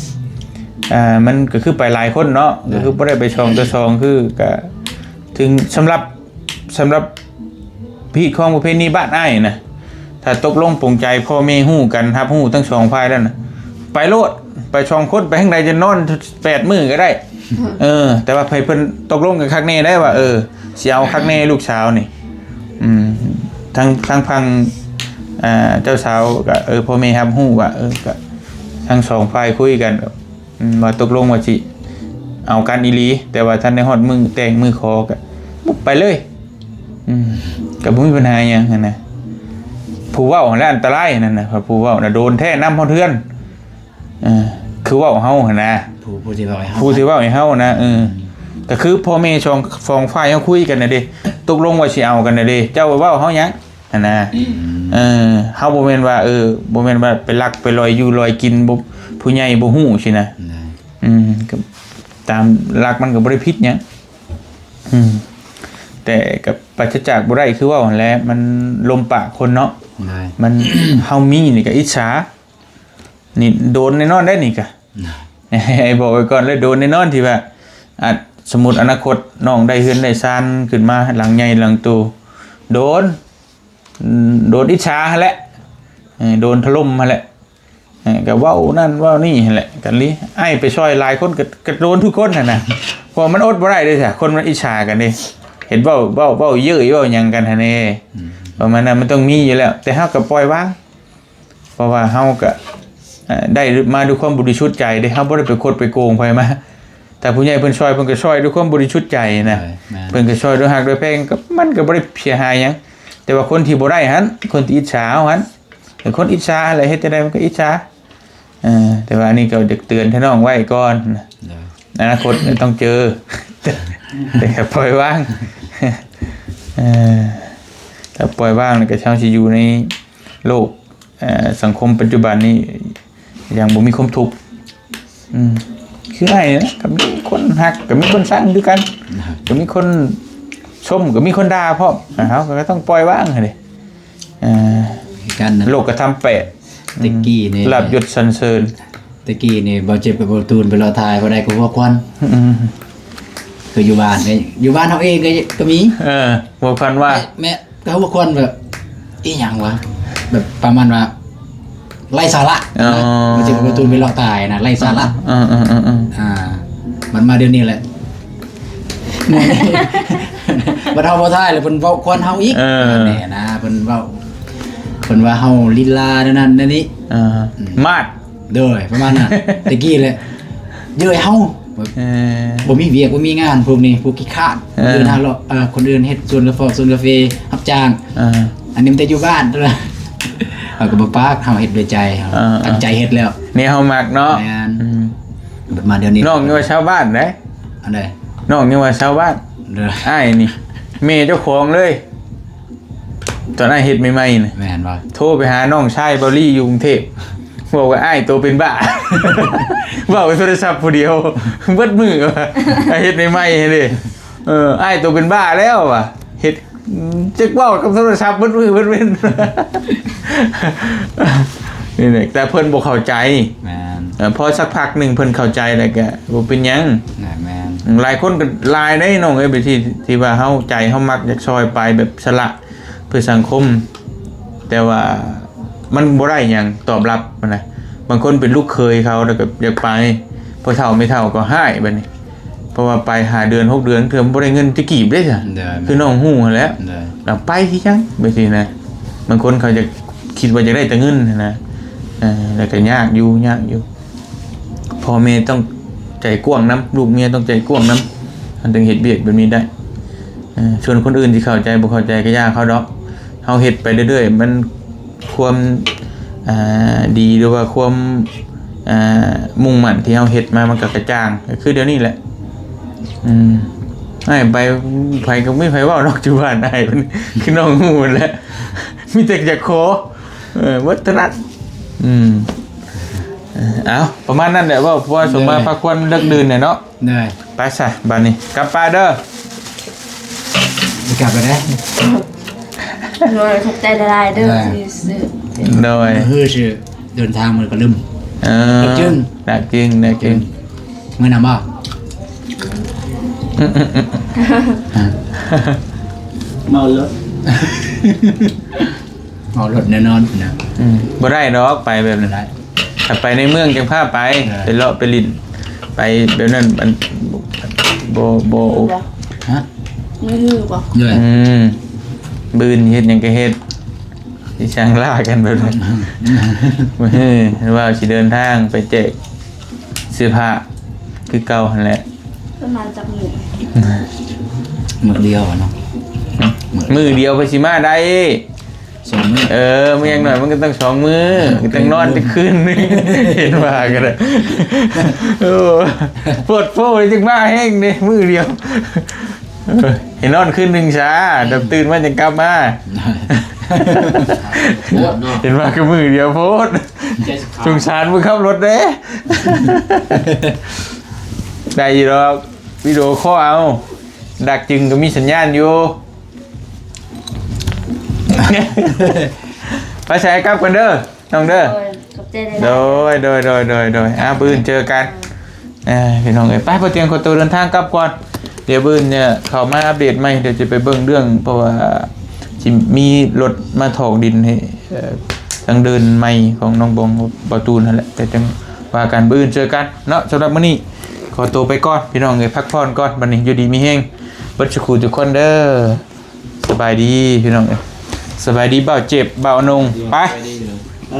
ອ່າ ມັນກໍຄືໄປຫຼາຍຄົນເນາະ ກໍຄືບໍ່ໄດ້ໄປສອງຕໍ່ສອງ ຄືກໍ ເຖິງສຳລັບ ສຳລັບຮີດຄອງປະເພນີບ້ານອ້າຍນະ ຖ້າຕົກລົງປົງໃຈ ພໍ່ແມ່ຮູ້ກັນ ຮັບຮູ້ທັງສອງຝ່າຍແລ້ວນະ ໄປໂລດ ໄປສອງຄົນ ໄປທາງໃດຈະນອນແປດມື້ກໍໄດ້ ເອີ ແຕ່ວ່າໃຫ້ເພິ່ນຕົກລົງກັນຄັກແນ່ໄດ໋ວ່າ ເອີ ຊິເອົາຄັກແນ່ລູກສາວນີ້ ອືມ ທາງ ທາງຝັ່ງ ອ່າ ເຈົ້າສາວກໍ ເອີ ພໍ່ແມ່ຮັບຮູ້ວ່າ ເອີ ກໍທັງສອງຝ່າຍຄຸຍກັນ ອືມ ວ່າຕົກລົງວ່າຊິເອົາກັນອີ່ຫຼີ ແຕ່ວ່າທັນໄດ້ຮອດມື້ແຕ່ງມື້ຂໍກໍປຸບໄປເລີຍ ອືມ ກໍບໍ່ມີບັນຫາຫຍັງຫັ້ນນະ ຜູ້ເວົ້າຫັ້ນແຫຼະອັນຕະລາຍຫັ້ນນະ ຜູ້ເວົ້ານະໂດນແທ້ ນຳຮອດເຮືອນ ເອີ ຄືເວົ້າເຮົາຫັ້ນນະ ຜູ້ ຜູ້ທີ່ເວົ້າໃຫ້ເຮົາ ຜູ້ທີ່ເວົ້າໃຫ້ເຮົານະ ເອີ ອືມ ກໍຄືພໍ່ແມ່ສອງ ສອງຝ່າຍເຮົາຄຸຍກັນນະເດ້ ຕົກລົງວ່າຊິເອົາກັນນະເດ້ ເຈົ້າເວົ້າເຮົາຫຍັງ? ຫັ້ນນະ ອືມ ເອີ ເຮົາບໍ່ແມ່ນວ່າ ເອີ ບໍ່ແມ່ນວ່າໄປລັກໄປລອຍຢູ່ລອຍກິນ ບໍ່ ຜູ້ໃຫຍ່ບໍ່ຮູ້ຊີ້ນະ ນະ ອືມ ກໍຕາມຫຼັກມັນກໍບໍ່ໄດ້ຜິດຫຍັງ ອືມ ແຕ່ກໍປາສະຈາກບໍ່ໄດ້ ຄືເວົ້າຫັ້ນແຫຼະ ມັນລົມປາກຄົນເນາະ ນະ ມັນ ເຮົາມີນີ້ກໍອິດສາ ນີ້ໂດນແນ່ນອນໄດ໋ນີ້ກະ ນະ ໃຫ້ບອກໄວ້ກ່ອນເລີຍ ໂດນແນ່ນອນທີ່ວ່າ ອາດ ສົມມຸດອະນາຄົດນ້ອງໄດ້ເຮືອນໄດ້ຊານຂຶ້ນມາ ຫຼັງໃຫຍ່ຫຼັງໂຕ ໂດນ ໂດນອິດສາຫັ້ນແຫຼະ ເອີ ໂດນຖະຫຼົ່ມຫັ້ນແຫຼະ ເອີ ກໍເວົ້ານັ້ນເວົ້ານີ້ຫັ້ນແຫຼະ ກັນລີ ອ້າຍໄປຊ່ອຍຫຼາຍຄົນກໍ ກໍໂດນທຸກຄົນຫັ້ນນະ ເພາະມັນອົດບໍ່ໄດ້ເດ້ຊະ ຄົນມັນອິດສາກັນເດ້ ເຫັນເວົ້າ ເວົ້າ ເວົ້າເຍີ້ຍເວົ້າຫຍັງກັນຫັ້ນເດ້ ອືມ ປະມານນັ້ນ ມັນຕ້ອງມີຢູ່ແລ້ວ ແຕ່ເຮົາກໍປ່ອຍວາງ ເພາະວ່າເຮົາກະ ເອີ ໄດ້ມາດ້ວຍຄວາມບໍລິສຸດໃຈເດ້ ເຮົາບໍ່ໄດ້ໄປຄົດໄປໂກງໃຜມາ ຖ້າຜູ້ໃຫຍ່ເພິ່ນຊ່ອຍ ເພິ່ນກໍຊ່ອຍດ້ວຍຄວາມບໍລິສຸດໃຈນະ ໂດຍ ແມ່ນ ເພິ່ນກໍຊ່ອຍດ້ວຍຮັກດ້ວຍແພງ ກໍມັນກໍບໍ່ໄດ້ເສຍຫາຍຫຍັງ. ແຕ່ວ່າຄົນທີ່ບໍ່ໄດ້ຫັ້ນ ຄົນທີ່ອິດສາເຮົາຫັ້ນ ເປັນຄົນອິດສາແຫຼະ ເຮັດຈັ່ງໃດມັນກໍອິດສາ. ເອີ ແຕ່ວ່າອັນນີ້ກໍຢາກເຕືອນໃຫ້ນ້ອງໄວ້ກ່ອນນະ ໂດຍ ອະນາຄົດຕ້ອງເຈີ ແຕ່ກໍປ່ອຍວາງ ເອີ ຖ້າປ່ອຍວາງແລ້ວກໍເຮົາຊິຢູ່ໃນໂລກ ເອີ ສັງຄົມປັດຈຸບັນນີ້ຢ່າງບໍ່ມີຄວາມທຸກ. ອືມ ຄືອ້າຍນະ ກໍມີຄົນຮັກ ກໍມີຄົນຊັງຄືກັນ ກໍມີຄົນຊົມ ກໍມີຄົນດ່າພ້ອມ ເຮົາກໍຕ້ອງປ່ອຍວາງຫັ້ນເດ້. ເອີ ຄືກັນນະ ໂລກກະທຳແປດ ແຕ່ກີ້ນີ້ ລາບຍົດສັນເສີນ ແຕ່ກີ້ນີ້ ບໍ່ເຈັບກັບບໍ່ຕູນໄປເລາະຖ່າຍ ບໍ່ໄດ້ກໍຫົວຄວັນ ອືມ ຄືຢູ່ບ້ານນີ້ ຢູ່ບ້ານເຮົາເອງກໍ ກໍມີ ເອີ ຫົວຄວັນວ່າ ແມ່ ແມ່ ກໍຫົວຄວັນແບບ ອີຫຍັງວະ ແບບປະມານວ່າໄຮ້ສາລະ ອໍ ນະ ບໍ່ເຈັບກັບບໍ່ຕູນໄປເລາະຖ່າຍນະ ໄຮ້ສາລະ ເອີໆໆໆ ອ່າ ມັນມາດຽວນີ້ແຫຼະ ບັດເຮົາບໍ່ຖ່າຍແລ້ວເພິ່ນເວົ້າຄວັນເຮົາອີກ ເອີ ແນ່ນະ ເພິ່ນເວົ້າ ເພິ່ນວ່າເຮົາລີລາແນວນັ້ນແນວນີ້ ເອີ ອືມ ມາດ ໂດຍ ປະມານນັ້ນ ແຕ່ກີ້ແຫຼະ ເຍີ້ຍເຮົາ ເອີ ບໍ່ມີວຽກ ບໍ່ມີງານ ພວກນີ້ ພວກຂີ້ຄ້ານ ເອີ ຄົນອື່ນຫາເລາະ ເອີ ຄົນອື່ນເຮັດສວນກາແຟ ສວນກາເຟ ຮັບຈ້າງ ເອີ ອັນນີ້ມັນແຕ່ຢູ່ບ້ານ ເຮົາກໍບໍ່ປາກ ເຮົາເຮັດດ້ວຍໃຈ ເຮົາ ເອີ ຕັ້ງໃຈເຮັດແລ້ວ ແນວເຮົາມັກເນາະ ແມ່ນ ອືມ ບັດມາດຽວນີ້ ນ້ອງຍັງວ່າຊາວບ້ານເດ້ ອັນໃດ ນ້ອງຍັງວ່າຊາວບ້ານ ເດີ ອ້າຍນີ້ ແມ່ເຈົ້າຂອງເລີຍ ຕອນອ້າຍເຮັດໃໝ່ໆນະ ແມ່ນບໍ່ ໂທໄປຫານ້ອງຊາຍເບົາລີຢູ່ກຸງເທບ ບອກວ່າ ອ້າຍໂຕເປັນບ້າ ເວົ້າໂທລະສັບຜູ້ດຽວເບິດມື້ວ່າ ເຮັດໃໝ່ໆຫັ້ນເດ້ ເອີ ອ້າຍໂຕເປັນບ້າແລ້ວວ່າ ເຮັດ ອືມ ຈັກເວົ້າກັບໂທລະສັບເບິດມື້ເບິດເວັນ ນີ້ແຫຼະ ແຕ່ເພິ່ນບໍ່ເຂົ້າໃຈ ແມ່ນ ເອີ ພໍສັກພັກໜຶ່ງເພິ່ນເຂົ້າໃຈແລ້ວກະບໍ່ເປັນຫຍັງ ແມ່ນໆ ອືມ ຫຼາຍຄົນກໍຫຼາຍເດ້ນ້ອງເອີຍ ທີ່ ທີ່ວ່າເຮົາໃຈເຮົາມັກຢາກຊ່ອຍໄປແບບສະຫຼະເພື່ອສັງຄົມ ແຕ່ວ່າມັນບໍ່ໄດ້ຫຍັງຕອບຮັບຫັ້ນນະ ບາງຄົນເປັນລູກເຂີຍເຂົາແລ້ວກໍຢາກໄປ ພໍ່ເຖົ້າແມ່ເຖົ້າກໍຮ້າຍບັດນີ້ ເພາະວ່າໄປຫ້າເດືອນຫົກເດືອນ ເທື່ອມັນບໍ່ໄດ້ເງິນຈັກກີບເດ້ ໂດຍ ຄືນ້ອງຮູ້ຫັ້ນແຫຼະ ໂດຍ ລະໄປຄືຫຍັງ ແບບຊີ້ນະ ບາງຄົນເຂົາຈະຄິດວ່າຢາກໄດ້ແຕ່ເງິນຫັ້ນນະ ເອີ ແລ້ວກໍຍາກຢູ່ ຍາກຢູ່ ພໍ່ແມ່ຕ້ອງໃຈກວ້າງນຳ ລູກເມຍຕ້ອງໃຈກວ້າງນຳ ມັນຈຶ່ງເຮັດວຽກແບບນີ້ໄດ້ ເອີ ສ່ວນຄົນອື່ນຊິເຂົ້າໃຈບໍ່ເຂົ້າໃຈກໍຢ່າເຂົາດອກ ເຮົາເຮັດໄປເລື້ອຍໆ ມັນ ຄວາມ ອ່າ ດີ ຫຼືວ່າຄວາມ ອ່າ ມຸ່ງໝັ້ນທີ່ເຮົາເຮັດມາ ມັນກໍກະຈ່າງ ກໍຄືດຽວນີ້ແຫຼະ ອືມ ອ້າຍໄປ ໃຜກໍບໍ່ມີໃຜເວົ້າດອກ ຢູ່ບ້ານອ້າຍ ຄືນ້ອງຮູ້ແຫຼະ ມີແຕ່ຢາກຂໍ ເອີ ເບິດເທົ່ານັ້ນ ອືມ ເອົາ ປະມານນັ້ນແຫຼະ ເວົ້າ ເພາະວ່າສົມມາ ໂດຍ ພັກຜ່ອນເລິກດື່ນແຫຼະເນາະ ໂດຍ ໄປຊະ ບາດນີ້ ກັບປະເດີ ໄດ້ກັບແລ້ວເດ້ ໂດຍ ຂອບໃຈຫຼາຍໆເດີ ໂດຍ ທີ່ຊື້ ໂດຍ ມື້ຮືຊິເດີນທາງ ມື້ກະລືມ ເອີ ດາກຈຶງ ດາກຈຶງ ດາກຈຶງ ມື້ນຳບໍ່ ເມົາລົດ ເມົາລົດແນ່ນອນນະ ອືມ ບໍ່ໄດ້ດອກ ໄປແບບນັ້ນ ບໍ່ໄດ້ ຖ້າໄປໃນເມືອງຈັ່ງພາໄປ ເອີ ໄປເລາະໄປຫຼິ້ນ ໄປແບບນັ້ນ ມັນບໍ່ ບໍ່ ບໍ່ ຮະ ມື້ຮືບໍ່ ເອີ ອືມ ບືນເຮັດຫຍັງກໍເຮັດ ຊິຊ່າງລາກັນແບບນັ້ນ ມື້ຮືວ່າຊິເດີນທາງໄປແຈກເສື້ອຜ້າຄືເກົ່າຫັ້ນແຫຼະ ປະມານຈັກມື້ ມື້ດຽວເນາະ ມື້ດຽວເພິ່ນຊິມາໄດ້ ສອງມື້ ເອີ ມື້ຢ່າງໜ້ອຍມັນກໍຕ້ອງສອງມື້ ເອີ ກໍຕ້ອງນອນຈັກຄືນໜຶ່ງ ເຫັນວ່າກໍໄດ້ ໂອ້ ໂພດໂພຈັ່ງມາແຮງເດ້ ມື້ດຽວ ເອີ ໃຫ້ນອນຄືນໜຶ່ງຊະ ດຳຕື່ນມາຈັ່ງກັບມາ ໂພດເນາະ ເຫັນວ່າກໍມື້ດຽວໂພດ ສົງສານຜູ້ຂັບລົດເດ້ ໄດ້ຢູ່ດອກ ວິດີໂອຄໍເອົາ ດາກຈຶງກໍມີສັນຍານຢູ່ ໄປໃສກັບກັນເດີ ນ້ອງເດີ ໂດຍ ຂອບໃຈຫຼາຍໆ ໂດຍ ໂດຍ ໂດຍ ໂດຍ ໂດຍ ອ່າ ມື້ອື່ນເຈີກັນ ເອີ ພີ່ນ້ອງເອີຍ ໄປ ບໍ່ຕຽງ ຂໍຕົວເດີນທາງກັບກ່ອນ ດຽວມື້ອື່ນເຂົ້າມາອັບເດດໃໝ່ ດຽວຈະໄປເບິ່ງເລື່ອງ ເພາະວ່າຊິມີລົດມາຖອກດິນໃຫ້ ເອີ ທາງເດີ່ນໃໝ່ຂອງນ້ອງບອງ ເບົາຕູນຫັ້ນແຫຼະ ແຕ່ຈັ່ງວ່າກັນ ມື້ອື່ນເຈີກັນເນາະ ສຳລັບມື້ນີ້ ຂໍຕົວໄປກ່ອນ ພີ່ນ້ອງເອີຍ ພັກຜ່ອນກ່ອນ ບັດນີ້ຢູ່ດີມີແຮງ ເບິດສູ່ຜູ້ທຸກຄົນເດີ ສະບາຍດີພີ່ນ້ອງເອີຍ ສະບາຍດີບ່າວເຈັບ ບ່າວອະນົງ ໄປ ໄປ